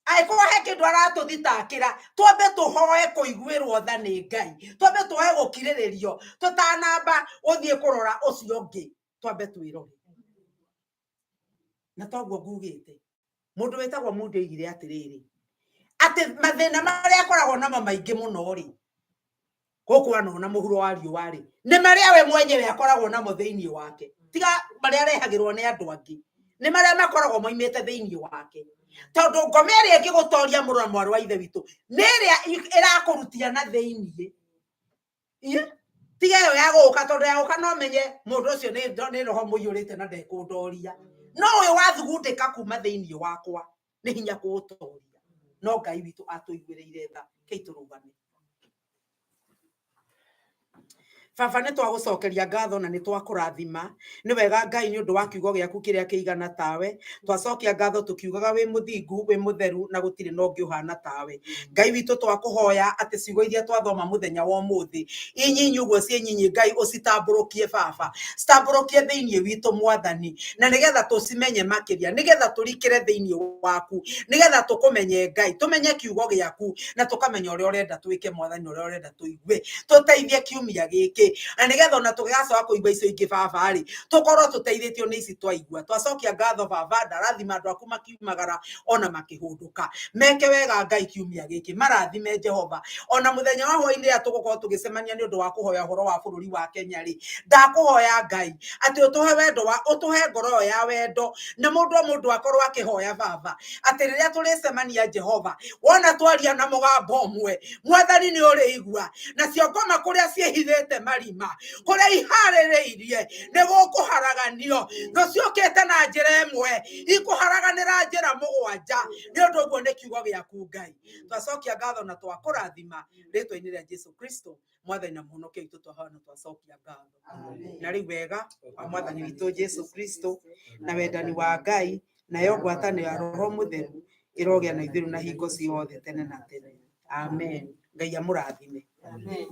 Angĩkorwo he kĩndũ aratũthitakĩra, twambe tũhoe kũiguĩrwo tha nĩ Ngai, twambe tũhoe gũkirĩrĩrio tũtanamba gũthiĩ kũrora ũcio ũngĩ, twambe twĩrore. Na toguo ngugĩte, mũndũ wĩtagwo Mundu oigire atĩrĩrĩ, atĩ mathĩna marĩa akoragwo namo maingĩ mũno rĩ, gũkũ anona mũhuro wa riũa rĩ, nĩ marĩa we mwenyewe akoragwo namo thĩinĩ wake, tiga marĩa arehagĩrwo nĩ andũ angĩ, nĩ marĩa makoragwo moimĩte thĩinĩ wake. Tondũ ngoma ĩrĩa ĩngĩgũtoria, mũrũ na mwarĩ wa ithe witũ, nĩ ĩrĩa ĩrakũrutia na thĩinĩ. Ĩ, tiga ĩyo ya gũka, tondũ ya gũka no menye mũndũ ũcio nĩ roho mũiyũrĩte na ndekũndoria. No ũyũ wathugundĩka kuma thĩinĩ wakwa nĩ hinya kũũtoria. No Ngai witũ atũiguĩrĩire tha. Kei tũrũgame. Baba, nĩ twagũcokeria ngatho na nĩ twakũrathima. Nĩ wega Ngai nĩ ũndũ wa kiugo gĩaku kĩrĩa kĩigana tawe. Twacokia ngatho tũkiugaga wĩ mũthingu, wĩ mũtheru, na gũtirĩ na ũngĩ ũhana tawe. Ngai witũ, twakũhoya atĩ ciugo iria twathoma mũthenya wa ũmũthĩ, inyinyi ũguo ciĩ nyinyi, Ngai ũcitambũrũkie Baba, citambũrũkie thĩinĩ witũ Mwathani, na nĩgetha tũcimenye makĩria, nĩgetha tũrikĩre thĩinĩ waku, nĩgetha tũkũmenye Ngai, tũmenye kiugo gĩaku, na tũkamenya ũrĩa ũrenda twĩke Mwathani, ũrĩa ũrenda tũigue. Tũteithie kiumia gĩkĩ, na nĩgetha ona tũgĩgacoka kũigua icio ingĩ Baba rĩ, tũkorwo tũteithĩtio nĩ ici twaigua. Twacokia ngatho Baba, ndarathima andũ aku makiumagara ona makĩhũndũka, meke wega Ngai kiumia gĩkĩ, marathime Jehova. Ona mũthenya wa hwaĩ-inĩ rĩrĩa tũgũkorwo tũgĩcemania nĩ ũndũ wa kũhoya ũhoro wa bũrũri wa Kenya rĩ, ndakũhoya Ngai atĩ ũtũhe wendo wa ũtũhe ngoro ĩyo ya wendo, na mũndũ o mũndũ akorwo akĩhoya Baba atĩ rĩrĩa tũrĩcemania Jehova, wona twaria na mũgambo ũmwe, Mwathani nĩ ũrĩigua. Nacio ngoma kũrĩa ciĩhithĩte marima, kũrĩa iharĩrĩirie nĩ gũkũharaganio, thũ ciũkĩte na njĩra ĩmwe ikũharaganĩra njĩra mũgwanja. Nĩ ũndũ ũguo nĩ kiugo gĩaku Ngai. Twacokia ngatho na twakũrathima rĩtwa-inĩ rĩa Jesu Kristo Mwathani na Mũhonokia witũ, twahoya na twacokia ngatho. Na rĩu wega wa Mwathani witũ Jesu Kristo na wendani wa Ngai nayo ngwatanĩro ya Roho Mũtheru ĩrogĩa na ithuĩ rĩu na hingo ciothe tene na tene. Amen. Ngai amũrathime. Amen.